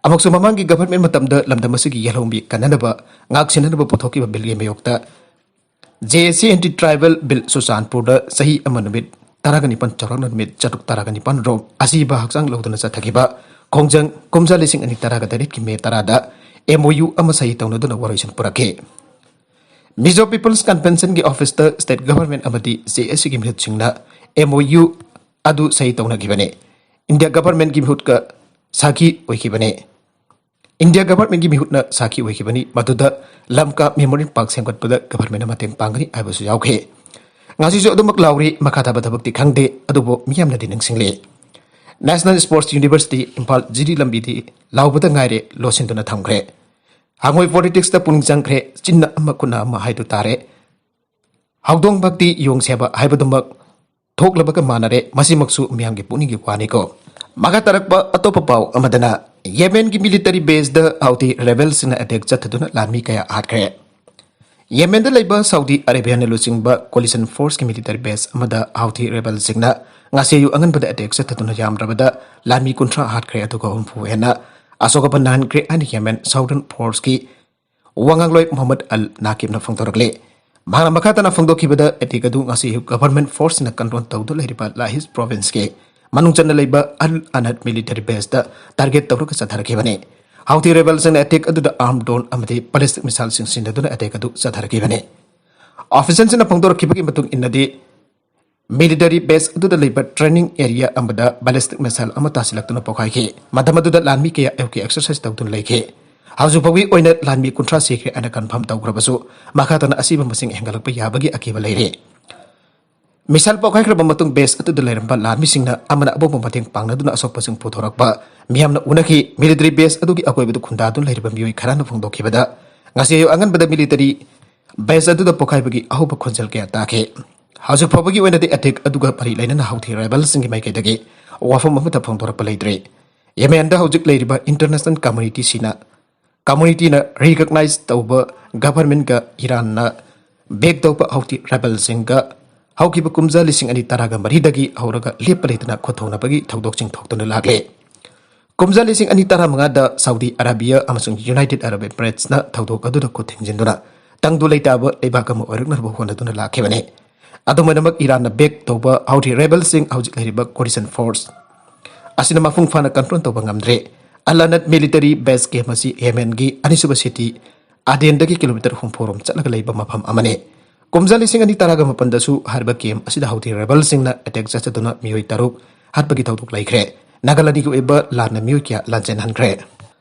ꯑꯃꯨꯛꯁꯨ ꯃꯃꯥꯡꯒꯤ government ꯃꯇꯝꯗ ꯂꯝꯗꯝ ꯑꯁꯤꯒꯤ ꯌꯦꯜꯍꯧꯃꯤ ꯀꯟꯅꯅꯕ, ꯉꯥꯛ ꯁꯦꯟꯅꯅꯕ ꯄꯨꯊꯣꯛꯈꯤꯕ bill ꯒꯤ ꯃꯥꯌꯣꯛꯇ J A C anti tribal bill ꯆꯨꯔꯆꯥꯟꯄꯨꯔꯗ ꯆꯍꯤ ꯑꯃ ꯅꯨꯃꯤꯠ ꯇꯔꯥꯒ ꯅꯤꯄꯥꯟ ꯆꯥꯎꯔꯥꯛꯅ ꯅꯨꯃꯤꯠ ꯆꯥꯇ꯭ꯔꯨꯛ ꯇꯔꯥꯒ ꯅꯤꯄꯥꯟ ꯔꯣꯝ ꯑꯁꯤꯕ ꯍꯛꯆꯥꯡ ꯂꯧꯗꯨꯅ ꯆꯠꯊꯈꯤꯕ ꯈꯣꯡꯖꯪ ꯀꯨꯝꯖꯥ ꯂꯤꯁꯤꯡ ꯑꯅꯤ ꯇꯔꯥꯒ ꯇꯔꯦꯠꯀꯤ May ꯇꯔꯥꯗ M O U ꯑꯃ ꯁꯍꯤ ꯇꯧꯅꯗꯨꯅ ꯋꯥꯔꯣꯏꯁꯤꯟ ꯄꯨꯔꯛꯈꯤ꯫ Mizo People's Convention ꯒꯤ office ꯇ state government ꯑꯃꯗꯤ J A C ꯒꯤ ꯃꯤꯍꯨꯠꯁꯤꯡꯅ M O U ꯑꯗꯨ ꯁꯍꯤ ꯇꯧꯅꯈꯤꯕꯅꯤ꯫ India government ꯀꯤ ꯃꯤꯍꯨꯠꯀ ꯁꯥꯈꯤ ꯑꯣꯏꯈꯤꯕꯅꯤ꯫ India government ꯀꯤ ꯃꯤꯍꯨꯠꯅ ꯁꯥꯈꯤ ꯑꯣꯏꯈꯤꯕꯅꯤ, ꯃꯗꯨꯗ ꯂꯝꯀꯥ Memorial Park ꯁꯦꯝꯒꯠꯄꯗ government ꯅ ꯃꯇꯦꯡ ꯄꯥꯡꯒꯅꯤ ꯍꯥꯏꯕꯁꯨ ꯌꯥꯎꯈꯤ꯫ ꯉꯁꯤꯁꯨ ꯑꯗꯨꯃꯛ ꯂꯥꯎꯔꯤ, ꯃꯈꯥ ꯇꯥꯕ ꯊꯕꯛꯇꯤ ꯈꯪꯗꯦ, ꯑꯗꯨꯕꯨ ꯃꯤꯌꯥꯝꯅꯗꯤ ꯅꯤꯡꯁꯤꯡꯂꯤ꯫ National Sports University ꯏꯝꯐꯥꯜ ꯖꯤꯔꯤ ꯂꯝꯕꯤꯗꯤ ꯂꯥꯎꯕꯗ ꯉꯥꯏꯔꯦ, ꯂꯣꯠꯁꯤꯟꯗꯨꯅ ꯊꯝꯈ꯭ꯔꯦ꯫ ꯍꯉꯣꯏ politics ꯇ ꯄꯨꯛꯅꯤꯡ ꯆꯪꯈ꯭ꯔꯦ, ꯆꯤꯟꯅ ꯑꯃ ꯈꯨꯠꯅ ꯑꯃ ꯍꯥꯏꯗꯨ ꯇꯥꯔꯦ꯫ ꯍꯧꯗꯣꯡ ꯚꯛꯇꯤ ꯌꯣꯡ ꯁꯦꯕ ꯍꯥꯏꯕꯗꯨꯃꯛ ꯊꯣꯛꯂꯕꯒ ꯃꯥꯟꯅꯔꯦ, ꯃꯁꯤꯃꯛꯁꯨ ꯃꯤꯌꯥꯝꯒꯤ ꯄꯨꯛꯅꯤꯡꯒꯤ ꯋꯥꯅꯤꯀꯣ꯫ ꯃꯈꯥ ꯇꯥꯔꯛꯄ ꯑꯇꯣꯞꯄ ꯄꯥꯎ ꯑꯃꯗꯅ, ꯌꯦꯃꯦꯟꯒꯤ military base ꯗ ꯍꯥꯎꯊꯤ rebel ꯁꯤꯡꯅ attack ꯆꯠꯊꯗꯨꯅ ꯂꯥꯟꯃꯤ ꯀꯌꯥ ꯍꯥꯠꯈ꯭ꯔꯦ꯫ ꯌꯦꯃꯦꯟꯗ ꯂꯩꯕ ꯁꯥꯎꯗꯤ ꯑꯔꯦꯕꯤꯌꯥꯅ ꯂꯨꯆꯤꯡꯕ coalition force ꯀꯤ military base ꯑꯃꯗ ꯍꯥꯎꯊꯤ rebel ꯁꯤꯡꯅ ꯉꯁꯤ ꯑꯌꯨꯛ ꯑꯉꯟꯕꯗ attack ꯆꯠꯊꯗꯨꯅ ꯌꯥꯝꯗ꯭ꯔꯕꯗ ꯂꯥꯟꯃꯤ ꯀꯨꯟꯊ꯭ꯔꯥ ꯍꯥꯠꯈ꯭ꯔꯦ, ꯑꯗꯨꯒ ꯍꯨꯝꯐꯨ ꯍꯦꯟꯅ ꯑꯁꯣꯛ ꯑꯄꯟ ꯅꯪꯍꯟꯈ꯭ꯔꯦ ꯍꯥꯏꯅ ꯌꯦꯃꯦꯟ Southern Force ꯀꯤ ꯋꯥꯉꯥꯡꯂꯣꯏ ꯃꯣꯍꯝꯃꯗ ꯑꯜ ꯅꯥꯀꯤꯕꯅ ꯐꯣꯡꯗꯣꯔꯛꯂꯤ꯫ ꯃꯍꯥꯛꯅ ꯃꯈꯥ ꯇꯥꯅ ꯐꯣꯡꯗꯣꯛꯈꯤꯕꯗ, attack ꯑꯗꯨ ꯉꯁꯤ ꯑꯌꯨꯛ government force ꯅ control ꯇꯧꯗꯨꯅ ꯂꯩꯔꯤꯕ ꯂꯥꯍꯤꯖ province ꯀꯤ ꯃꯅꯨꯡ ꯆꯟꯅ ꯂꯩꯕ ꯑꯜ ꯑꯅꯗ military base ꯇ target ꯇꯧꯔꯒ ꯆꯠꯊꯔꯛꯈꯤꯕꯅꯤ꯫ ꯍꯥꯎꯊꯤ rebel ꯁꯤꯡꯅ attack ꯑꯗꯨꯗ armed drone ꯑꯃꯗꯤ ballistic missile ꯁꯤꯡ ꯁꯤꯖꯤꯟꯅꯗꯨꯅ attack ꯑꯗꯨ ꯆꯠꯊꯔꯛꯈꯤꯕꯅꯤ꯫ Official ꯁꯤꯡꯅ ꯐꯣꯡꯗꯣꯔꯛꯈꯤꯕꯒꯤ ꯃꯇꯨꯡ ꯏꯟꯅꯗꯤ, military base ꯑꯗꯨꯗ ꯂꯩꯕ training area ꯑꯃꯗ ballistic missile ꯑꯃ ꯇꯥꯁꯤꯜꯂꯛꯇꯨꯅ ꯄꯣꯈꯥꯏꯈꯤ꯫ ꯃꯇꯝ ꯑꯗꯨꯗ ꯂꯥꯟꯃꯤ ꯀꯌꯥ ꯑꯌꯨꯛꯀꯤ exercise ꯇꯧꯗꯨꯅ ꯂꯩꯈꯤ꯫ ꯍꯧꯖꯤꯛ ꯐꯥꯎꯒꯤ ꯑꯣꯏꯅ ꯂꯥꯟꯃꯤ ꯀꯨꯟꯊ꯭ꯔꯥ ꯁꯤꯈ꯭ꯔꯦ ꯍꯥꯏꯅ ꯀꯟꯐꯥꯔꯝ ꯇꯧꯈ꯭ꯔꯕꯁꯨ, ꯃꯈꯥ ꯇꯥꯅ ꯑꯁꯤꯕ ꯃꯁꯤꯡ ꯍꯦꯟꯒꯠꯂꯛꯄ ꯌꯥꯕꯒꯤ ꯑꯀꯤꯕ ꯂꯩꯔꯤ꯫ ꯃꯤꯁꯥꯏꯜ ꯄꯣꯈꯥꯏꯈ꯭ꯔꯕ ꯃꯇꯨꯡ, ꯕꯦꯁ ꯑꯗꯨꯗ ꯂꯩꯔꯝꯕ ꯂꯥꯟꯃꯤꯁꯤꯡꯅ ꯑꯃꯅ ꯑꯄꯣꯛꯄ ꯃꯇꯦꯡ ꯄꯥꯡꯅꯗꯨꯅ ꯑꯁꯣꯛꯄꯁꯤꯡ ꯄꯨꯊꯣꯔꯛꯄ ꯃꯤꯌꯥꯝꯅ ꯎꯅꯈꯤ꯫ ꯃꯤꯂꯤꯇꯔꯤ ꯕꯦꯁ ꯑꯗꯨꯒꯤ ꯑꯀꯣꯏꯕꯗ ꯈꯨꯟꯗꯥꯗꯨꯅ ꯂꯩꯔꯤꯕ ꯃꯤꯑꯣꯏ ꯈꯔꯅ ꯐꯣꯡꯗꯣꯛꯈꯤꯕꯗ, ꯉꯁꯤ ꯑꯌꯨꯛ ꯑꯉꯟꯕꯗ ꯃꯤꯂꯤꯇꯔꯤ ꯕꯦꯁ ꯑꯗꯨꯗ ꯄꯣꯈꯥꯏꯕꯒꯤ ꯑꯍꯧꯕ ꯈꯣꯟꯖꯦꯜ ꯀꯌꯥ ꯇꯥꯈꯤ꯫ ꯍꯧꯖꯤꯛ ꯐꯥꯎꯕꯒꯤ ꯑꯣꯏꯅꯗꯤ ꯑꯦꯇꯦꯛ ꯑꯗꯨꯒ ꯃꯔꯤ ꯂꯩꯅꯅ ꯍꯧꯊꯤ ꯔꯦꯕꯦꯜꯁꯤꯡꯒꯤ ꯃꯥꯏꯀꯩꯗꯒꯤ ꯋꯥꯐꯝ ꯑꯃꯠꯇ ꯐꯣꯡꯗꯣꯔꯛꯄ ꯂꯩꯇ꯭ꯔꯤ꯫ ꯌꯦꯃꯦꯟꯗ ꯍꯧꯖꯤꯛ ꯂꯩꯔꯤꯕ ꯏꯟꯇꯔꯅꯦꯁꯅꯦꯜ ꯀꯝꯃꯨꯅꯤꯇꯤꯁꯤꯅ, ꯀꯝꯃꯨꯅꯤꯇꯤꯅ ꯔꯤꯀꯛꯅꯥꯏꯖ ꯇꯧꯕ ꯒꯚꯔꯟꯃꯦꯟꯠꯀ ꯏꯔꯥꯟꯅ ꯕꯦꯛ ꯇꯧꯕ ꯍꯧꯊꯤ ꯔꯦꯕꯦꯜꯁꯤꯡꯒ ꯍꯧꯈꯤꯕ ꯀꯨꯝꯖꯥ ꯂꯤꯁꯤꯡ ꯑꯅꯤ ꯇꯔꯥꯒ ꯃꯔꯤꯗꯒꯤ ꯍꯧꯔꯒ ꯂꯦꯞꯄ ꯂꯩꯇꯅ ꯈꯨꯠꯊꯧꯅꯕꯒꯤ ꯊꯧꯗꯣꯛꯁꯤꯡ ꯊꯣꯛꯇꯨꯅ ꯂꯥꯛꯂꯦ꯫ ꯀꯨꯝꯖꯥ ꯂꯤꯁꯤꯡ ꯑꯅꯤ ꯇꯔꯥꯃꯉꯥꯗ ꯁꯥꯎꯗꯤ ꯑꯔꯥꯕꯤꯌꯥ ꯑꯃꯁꯨꯡ ꯌꯨꯅꯥꯏꯇꯦꯗ ꯑꯔꯕ ꯏꯃꯤꯔꯦꯠꯁꯅ ꯊꯧꯗꯣꯛ ꯑꯗꯨꯗ ꯈꯨꯠ ꯊꯤꯡꯖꯤꯟꯗꯨꯅ ꯇꯪꯗꯨ ꯂꯩꯇꯥꯕ ꯂꯩꯕꯥꯛ ꯑꯃ ꯑꯣꯏꯔꯛꯅꯕ ꯍꯣꯠꯅꯗꯨꯅ ꯂꯥꯛꯈꯤꯕꯅꯤ꯫ ꯑꯗꯨꯝ ꯑꯣꯏꯅꯃꯛ, ꯏꯔꯥꯟꯅ ꯕꯦꯛ ꯇꯧꯕ ꯍꯧꯊꯤ ꯔꯦꯕꯦꯜꯁꯤꯡ ꯍꯧꯖꯤꯛ ꯂꯩꯔꯤꯕ ꯀꯣꯂꯤꯁꯟ ꯐꯣꯔꯁ ꯑꯁꯤꯅ ꯃꯄꯨꯡ ꯐꯥꯅ ꯀꯟꯇ꯭ꯔꯣꯜ ꯇꯧꯕ ꯉꯝꯗ꯭ꯔꯦ꯫ ꯑꯜ ꯑꯅꯠ ꯃꯤꯂꯤꯇꯔꯤ ꯕꯦꯁ ꯀꯦꯝ ꯑꯁꯤ ꯌꯦꯃꯦꯟꯒꯤ ꯑꯅꯤꯁꯨꯕ ꯁꯤꯇꯤ ꯑꯗꯦꯟꯗꯒꯤ ꯀꯤꯂꯣꯃꯤꯇꯔ ꯍꯨꯝꯐꯨ ꯔꯣꯝ ꯆꯠꯂꯒ ꯂꯩꯕ ꯃꯐꯝ ꯑꯃꯅꯤ꯫ ꯀꯨꯝꯖꯥ ꯂꯤꯁꯤꯡ ꯑꯅꯤ ꯇꯔꯥꯒ ꯃꯥꯄꯟꯗꯁꯨ ꯍꯥꯏꯔꯤꯕ ꯀꯦꯝ ꯑꯁꯤꯗ ꯍꯧꯊꯤ ꯔꯦꯕꯦꯜꯁꯤꯡꯅ ꯑꯦꯇꯦꯛ ꯆꯠꯊꯗꯨꯅ ꯃꯤꯑꯣꯏ ꯇꯔꯨꯛ ꯍꯥꯠꯄꯒꯤ ꯊꯧꯗꯣꯛ ꯂꯩꯈ꯭ꯔꯦ꯫ ꯅꯥꯒꯥꯂꯥꯟꯒꯤ ꯑꯣꯏꯕ ꯂꯥꯟꯅ ꯃꯤꯑꯣꯏ ꯀꯌꯥ ꯂꯥꯟꯖꯦꯟꯍꯟꯈ꯭ꯔꯦ꯫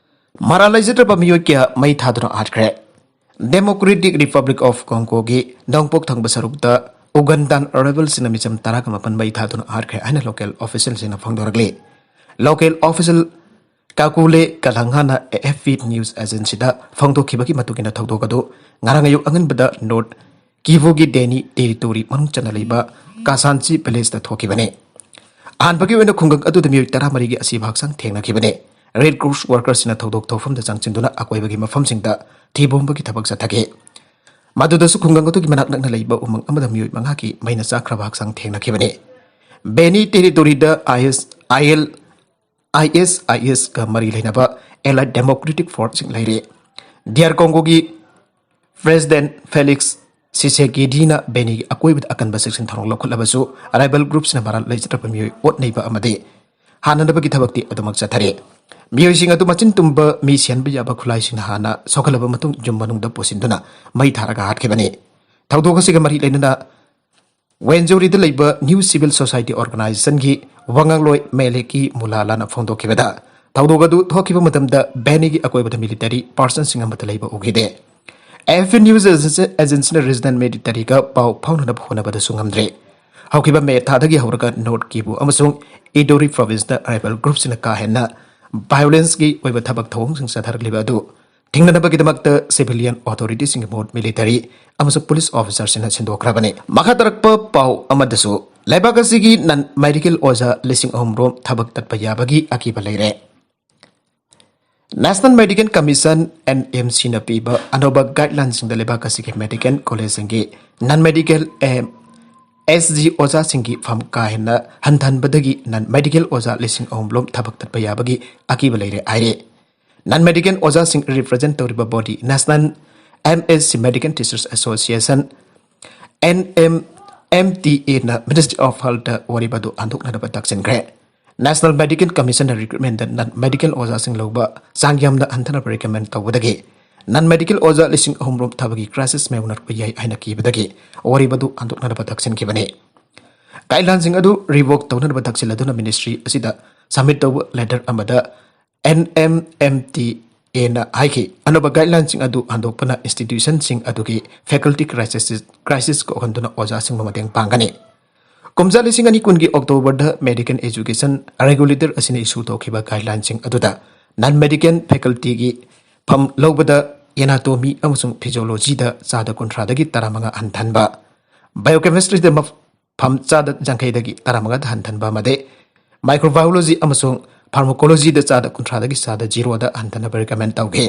ꯃꯔꯥꯜ ꯂꯩꯖꯗ꯭ꯔꯕ ꯃꯤꯑꯣꯏ ꯀꯌꯥ ꯃꯩ ꯊꯥꯗꯨꯅ ꯍꯥꯠꯈ꯭ꯔꯦ꯫ ꯗꯦꯃꯣꯀ꯭ꯔꯦꯇꯤꯛ ꯔꯤꯄꯕ꯭ꯂꯤꯛ ꯑꯣꯐ ꯀꯣꯡꯒꯣꯒꯤ ꯅꯣꯡꯄꯣꯛ ꯊꯪꯕ ꯁꯔꯨꯛꯇ ꯎꯒꯟꯗꯥꯟ ꯔꯦꯕꯦꯜꯁꯤꯡꯅ ꯃꯤꯆꯝ ꯇꯔꯥꯒ ꯃꯥꯄꯟ ꯃꯩ ꯊꯥꯗꯨꯅ ꯍꯥꯠꯈ꯭ꯔꯦ ꯍꯥꯏꯅ local ꯑꯣꯐꯤꯁꯤꯌꯦꯜꯁꯤꯡꯅ ꯐꯣꯡꯗꯣꯔꯛꯂꯤ꯫ Local official ꯀꯥꯀꯨꯂꯦ ꯀꯂꯪꯍꯥꯅ A F P news ꯑꯦꯖꯦꯟꯁꯤꯗ ꯐꯣꯡꯗꯣꯛꯈꯤꯕꯒꯤ ꯃꯇꯨꯡ ꯏꯟꯅ, ꯊꯧꯗꯣꯛ ꯑꯗꯨ ꯉꯔꯥꯡ ꯑꯌꯨꯛ ꯑꯉꯟꯕꯗ ꯅꯣꯔꯠ ꯀꯤꯚꯨꯒꯤ ꯗꯦꯅꯤ ꯇꯦꯔꯤꯇꯣꯔꯤ ꯃꯅꯨꯡ ꯆꯟꯅ ꯂꯩꯕ ꯀꯥꯁꯥꯟꯆꯤ ꯚꯤꯂꯦꯖꯇ ꯊꯣꯛꯈꯤꯕꯅꯤ꯫ ꯑꯍꯥꯟꯕꯒꯤ ꯑꯣꯏꯅ ꯈꯨꯡꯒꯪ ꯑꯗꯨꯗ ꯃꯤꯑꯣꯏ ꯇꯔꯥꯃꯔꯤꯒꯤ ꯑꯁꯤꯕ ꯍꯛꯆꯥꯡ ꯊꯦꯡꯅꯈꯤꯕꯅꯤ꯫ ꯔꯦꯗ ꯀ꯭ꯔꯣꯁ ꯋꯥꯔꯀꯔꯁꯤꯡꯅ ꯊꯧꯗꯣꯛ ꯊꯣꯛꯐꯝꯗ ꯆꯪꯁꯤꯟꯗꯨꯅ ꯑꯀꯣꯏꯕꯒꯤ ꯃꯐꯝꯁꯤꯡꯗ ꯊꯤꯕꯣꯡꯕꯒꯤ ꯊꯕꯛ ꯆꯠꯊꯈꯤ꯫ ꯃꯗꯨꯗꯁꯨ ꯈꯨꯡꯒꯪ ꯑꯗꯨꯒꯤ ꯃꯅꯥꯛ ꯅꯛꯅ ꯂꯩꯕ ꯎꯃꯪ ꯑꯃꯗ ꯃꯤꯑꯣꯏ ꯃꯉꯥꯒꯤ ꯃꯩꯅ ꯆꯥꯛꯈ꯭ꯔꯕ ꯍꯛꯆꯥꯡ ꯊꯦꯡꯅꯈꯤꯕꯅꯤ꯫ ꯕꯦꯅꯤ ꯇꯦꯔꯤꯇꯣꯔꯤꯗ ꯑꯥꯏ ꯑꯦꯁ, ꯑꯥꯏ ꯑꯦꯜ, ꯑꯥꯏ ꯑꯦꯁ ꯑꯥꯏ ꯑꯦꯁꯀ ꯃꯔꯤ ꯂꯩꯅꯕ ꯑꯦꯂꯥꯏꯠ ꯗꯦꯃꯣꯀ꯭ꯔꯦꯇꯤꯛ ꯐꯣꯔꯁꯁꯤꯡ ꯂꯩꯔꯤ꯫ ꯗꯤꯌꯥꯔ ꯀꯣꯡꯒꯣꯒꯤ ꯄ꯭ꯔꯦꯁꯤꯗꯦꯟꯠ ꯐꯦꯂꯤꯛꯁ ꯁꯤꯁꯦꯀꯦꯗꯤꯅ ꯕꯦꯅꯤꯒꯤ ꯑꯀꯣꯏꯕꯗ ꯑꯀꯟꯕ ꯆꯦꯛꯁꯤꯟ ꯊꯧꯔꯥꯡ ꯂꯧꯈꯠꯂꯕꯁꯨ, ꯔꯥꯏꯕꯦꯜ ꯒ꯭ꯔꯨꯞꯁꯤꯅ ꯃꯔꯥꯜ ꯂꯩꯖꯗ꯭ꯔꯕ ꯃꯤꯑꯣꯏ ꯑꯣꯠ ꯅꯩꯕ ꯑꯃꯗꯤ ꯍꯥꯟꯅꯅꯕꯒꯤ ꯊꯕꯛꯇꯤ ꯑꯗꯨꯃꯛ ꯆꯠꯊꯔꯤ꯫ ꯃꯤꯑꯣꯏꯁꯤꯡ ꯑꯗꯨ ꯃꯆꯤꯟ ꯇꯨꯝꯕ ꯃꯤ ꯁꯤꯍꯟꯕ ꯌꯥꯕ ꯈꯨꯠꯂꯥꯏꯁꯤꯡꯅ ꯍꯥꯟꯅ ꯁꯣꯛꯍꯜꯂꯕ ꯃꯇꯨꯡ, ꯌꯨꯝ ꯃꯅꯨꯡꯗ ꯄꯨꯁꯤꯟꯗꯨꯅ ꯃꯩ ꯊꯥꯔꯒ ꯍꯥꯠꯈꯤꯕꯅꯤ꯫ ꯊꯧꯗꯣꯛ ꯑꯁꯤꯒ ꯃꯔꯤ ꯂꯩꯅꯅ ꯋꯦꯟꯖꯣꯔꯤꯗ ꯂꯩꯕ ꯅ꯭ꯌꯨ ꯁꯤꯚꯤꯜ ꯁꯣꯁꯥꯏꯇꯤ ꯑꯣꯔꯒꯅꯥꯏꯖꯦꯁꯟꯒꯤ ꯋꯥꯉꯥꯡꯂꯣꯏ ꯃꯦꯂꯦꯀꯤ ꯃꯨꯂꯥꯂꯥꯅ ꯐꯣꯡꯗꯣꯛꯈꯤꯕꯗ, ꯊꯧꯗꯣꯛ ꯑꯗꯨ ꯊꯣꯛꯈꯤꯕ ꯃꯇꯝꯗ ꯚꯦꯅꯤꯒꯤ ꯑꯀꯣꯏꯕꯗ ꯃꯤꯂꯤꯇꯔꯤ ꯄꯥꯔꯁꯟꯁꯤꯡ ꯑꯃꯠꯇ ꯂꯩꯕ ꯎꯈꯤꯗꯦ꯫ A F P news ꯑꯦꯖꯦꯟꯁꯤꯅ regional ꯃꯤꯂꯤꯇꯔꯤꯒ ꯄꯥꯎ ꯐꯥꯎꯅꯅꯕ ꯍꯣꯠꯅꯕꯗꯁꯨ ꯉꯝꯗ꯭ꯔꯦ꯫ ꯍꯧꯈꯤꯕ ꯃꯦ ꯊꯥꯗꯒꯤ ꯍꯧꯔꯒ ꯅꯣꯔꯠ ꯀꯤꯕꯨ ꯑꯃꯁꯨꯡ ꯏꯗꯣꯔꯤ ꯄ꯭ꯔꯣꯚꯤꯟꯁꯇ ꯔꯥꯏꯕꯦꯜ ꯒ꯭ꯔꯨꯞꯁꯤꯡꯅ ꯀꯥ ꯍꯦꯟꯅ ꯚꯥꯏꯑꯣꯂꯦꯟꯁꯀꯤ ꯑꯣꯏꯕ ꯊꯕꯛ ꯊꯧꯑꯣꯡꯁꯤꯡ ꯆꯠꯊꯔꯛꯂꯤꯕ ꯑꯗꯨ ꯊꯤꯡꯅꯅꯕꯒꯤꯗꯃꯛꯇ ꯁꯤꯚꯤꯂꯤꯌꯟ ꯑꯣꯊꯣꯔꯤꯇꯤꯁꯤꯡꯒꯤ ꯃꯍꯨꯠ ꯃꯤꯂꯤꯇꯔꯤ ꯑꯃꯁꯨꯡ ꯄꯨꯂꯤꯁ ꯑꯣꯐꯤꯁꯔꯁꯤꯡꯅ ꯁꯤꯟꯗꯣꯛꯈ꯭ꯔꯕꯅꯤ꯫ ꯃꯈꯥ ꯇꯥꯔꯛꯄ ꯄꯥꯎ ꯑꯃꯗꯁꯨ ꯂꯩꯕꯥꯛ ꯑꯁꯤꯒꯤ ꯅꯟ ꯃꯦꯗꯤꯀꯦꯜ ꯑꯣꯖꯥ ꯂꯤꯁꯤꯡ ꯑꯍꯨꯝ ꯔꯣꯝ ꯊꯕꯛ ꯇꯠꯄ ꯌꯥꯕꯒꯤ ꯑꯀꯤꯕ ꯂꯩꯔꯦ꯫ National medical commission, N M ꯁꯤꯅ ꯄꯤꯕ ꯑꯅꯧꯕ ꯒꯥꯏꯗꯂꯥꯏꯟꯁꯤꯡꯗ ꯂꯩꯕꯥꯛ ꯑꯁꯤꯒꯤ ꯃꯦꯗꯤꯀꯦꯜ ꯀꯣꯂꯦꯖꯁꯤꯡꯒꯤ non medical M S G ꯑꯣꯖꯥꯁꯤꯡꯒꯤ ꯐꯝ ꯀꯥ ꯍꯦꯟꯅ ꯍꯟꯊꯍꯟꯕꯗꯒꯤ ꯅꯟ ꯃꯦꯗꯤꯀꯦꯜ ꯑꯣꯖꯥ ꯂꯤꯁꯤꯡ ꯑꯍꯨꯝ ꯂꯣꯝ ꯊꯕꯛ ꯇꯠꯄ ꯌꯥꯕꯒꯤ ꯑꯀꯤꯕ ꯂꯩꯔꯦ ꯍꯥꯏꯔꯦ꯫ ꯅꯟ ꯃꯦꯗꯤꯀꯦꯜ ꯑꯣꯖꯥꯁꯤꯡ ꯔꯤꯄ꯭ꯔꯖꯦꯟ ꯇꯧꯔꯤꯕ body national M S C medical teachers association, N M M T ꯑꯦꯅ ꯃꯤꯅꯤꯁꯇ꯭ꯔꯤ ꯑꯣꯐ ꯍꯦꯜꯊꯇ ꯋꯥꯔꯦꯞ ꯑꯗꯨ ꯍꯟꯗꯣꯛꯅꯅꯕ ꯇꯛꯁꯤꯟꯈ꯭ꯔꯦ꯫ ꯅꯦꯁꯅꯦꯜ ꯃꯦꯗꯤꯀꯦꯜ ꯀꯃꯤꯁꯟꯅ ꯔꯤꯀ꯭ꯔꯨꯠꯃꯦꯟꯗ ꯅꯟ ꯃꯦꯗꯤꯀꯦꯜ ꯑꯣꯖꯥꯁꯤꯡ ꯂꯧꯕ ꯆꯥꯡ ꯌꯥꯝꯅ ꯍꯟꯊꯅꯕ ꯔꯤꯀꯃꯦꯟ ꯇꯧꯕꯗꯒꯤ ꯅꯟ ꯃꯦꯗꯤꯀꯦꯜ ꯑꯣꯖꯥ ꯂꯤꯁꯤꯡ ꯑꯍꯨꯝ ꯔꯣꯝ ꯊꯕꯛꯀꯤ ꯀ꯭ꯔꯥꯏꯁꯤꯁ ꯃꯥꯌꯣꯛꯅꯔꯛꯄ ꯌꯥꯏ ꯍꯥꯏꯅ ꯀꯤꯕꯗꯒꯤ ꯋꯥꯔꯦꯞ ꯑꯗꯨ ꯍꯟꯗꯣꯛꯅꯅꯕ ꯇꯛꯁꯤꯟꯈꯤꯕꯅꯤ꯫ ꯒꯥꯏꯗꯂꯥꯏꯟꯁꯤꯡ ꯑꯗꯨ ꯔꯤꯚꯣꯛ ꯇꯧꯅꯅꯕ ꯇꯛꯁꯤꯜꯂꯗꯨꯅ ꯃꯤꯅꯤꯁꯇ꯭ꯔꯤ ꯑꯁꯤꯗ ꯁꯕꯃꯤꯠ ꯇꯧꯕ ꯂꯦꯇꯔ ꯑꯃꯗ ꯑꯦꯟ ꯑꯦꯝ ꯑꯦꯝ ꯇꯤ ꯑꯦꯅ ꯍꯥꯏꯈꯤ, ꯑꯅꯧꯕ ꯒꯥꯏꯗꯂꯥꯏꯟꯁꯤꯡ ꯑꯗꯨ ꯍꯟꯗꯣꯛꯄꯅ ꯏꯟꯁꯇꯤꯇ꯭ꯌꯨꯁꯟꯁꯤꯡ ꯑꯗꯨꯒꯤ ꯐꯦꯀꯜꯇꯤ ꯀ꯭ꯔꯥꯏꯁꯤꯁ, ꯀ꯭ꯔꯥꯏꯁꯤꯁ ꯀꯣꯛꯍꯟꯗꯨꯅ ꯑꯣꯖꯥꯁꯤꯡꯕꯨ ꯃꯇꯦꯡ ꯄꯥꯡꯒꯅꯤ꯫ ꯀꯨꯝꯖꯥ ꯂꯤꯁꯤꯡ ꯑꯅꯤ ꯀꯨꯟꯒꯤ ꯑꯣꯛꯇꯣꯕꯔꯗ ꯃꯦꯗꯤꯀꯦꯜ ꯑꯦꯖꯨꯀꯦꯁꯟ ꯔꯦꯒꯨꯂꯦꯇꯔ ꯑꯁꯤꯅ ꯏꯁꯨ ꯇꯧꯈꯤꯕ ꯒꯥꯏꯗꯂꯥꯏꯟꯁꯤꯡ ꯑꯗꯨꯗ ꯅꯟ ꯃꯦꯗꯤꯀꯦꯜ ꯐꯦꯀꯜꯇꯤꯒꯤ ꯐꯝ ꯂꯧꯕꯗ ꯑꯦꯅꯥꯇꯣꯃꯤ ꯑꯃꯁꯨꯡ ꯐꯤꯖꯤꯑꯣꯂꯣꯖꯤꯗ ꯆꯥꯗ ꯀꯨꯟꯊ꯭ꯔꯥꯗꯒꯤ ꯇꯔꯥꯃꯉꯥ ꯍꯟꯊꯍꯟꯕ, ꯕꯥꯏꯑꯣꯀꯦꯃꯤꯁꯇ꯭ꯔꯤꯗ ꯃꯐ-, ꯐꯝ ꯆꯥꯗ ꯌꯥꯡꯈꯩꯗꯒꯤ ꯇꯔꯥꯃꯉꯥꯗ ꯍꯟꯊꯍꯟꯕ ꯑꯃꯗꯤ ꯃꯥꯏꯀ꯭ꯔꯣꯕꯥꯏꯑꯣꯂꯣꯖꯤ ꯑꯃꯁꯨꯡ ꯐꯥꯔꯃꯥꯀꯣꯂꯣꯖꯤꯗ ꯆꯥꯗ ꯀꯨꯟꯊ꯭ꯔꯥꯗꯒꯤ ꯆꯥꯗ ꯖꯤꯔꯣꯗ ꯍꯟꯊꯅꯕ ꯔꯤꯀꯃꯦꯟ ꯇꯧꯈꯤ꯫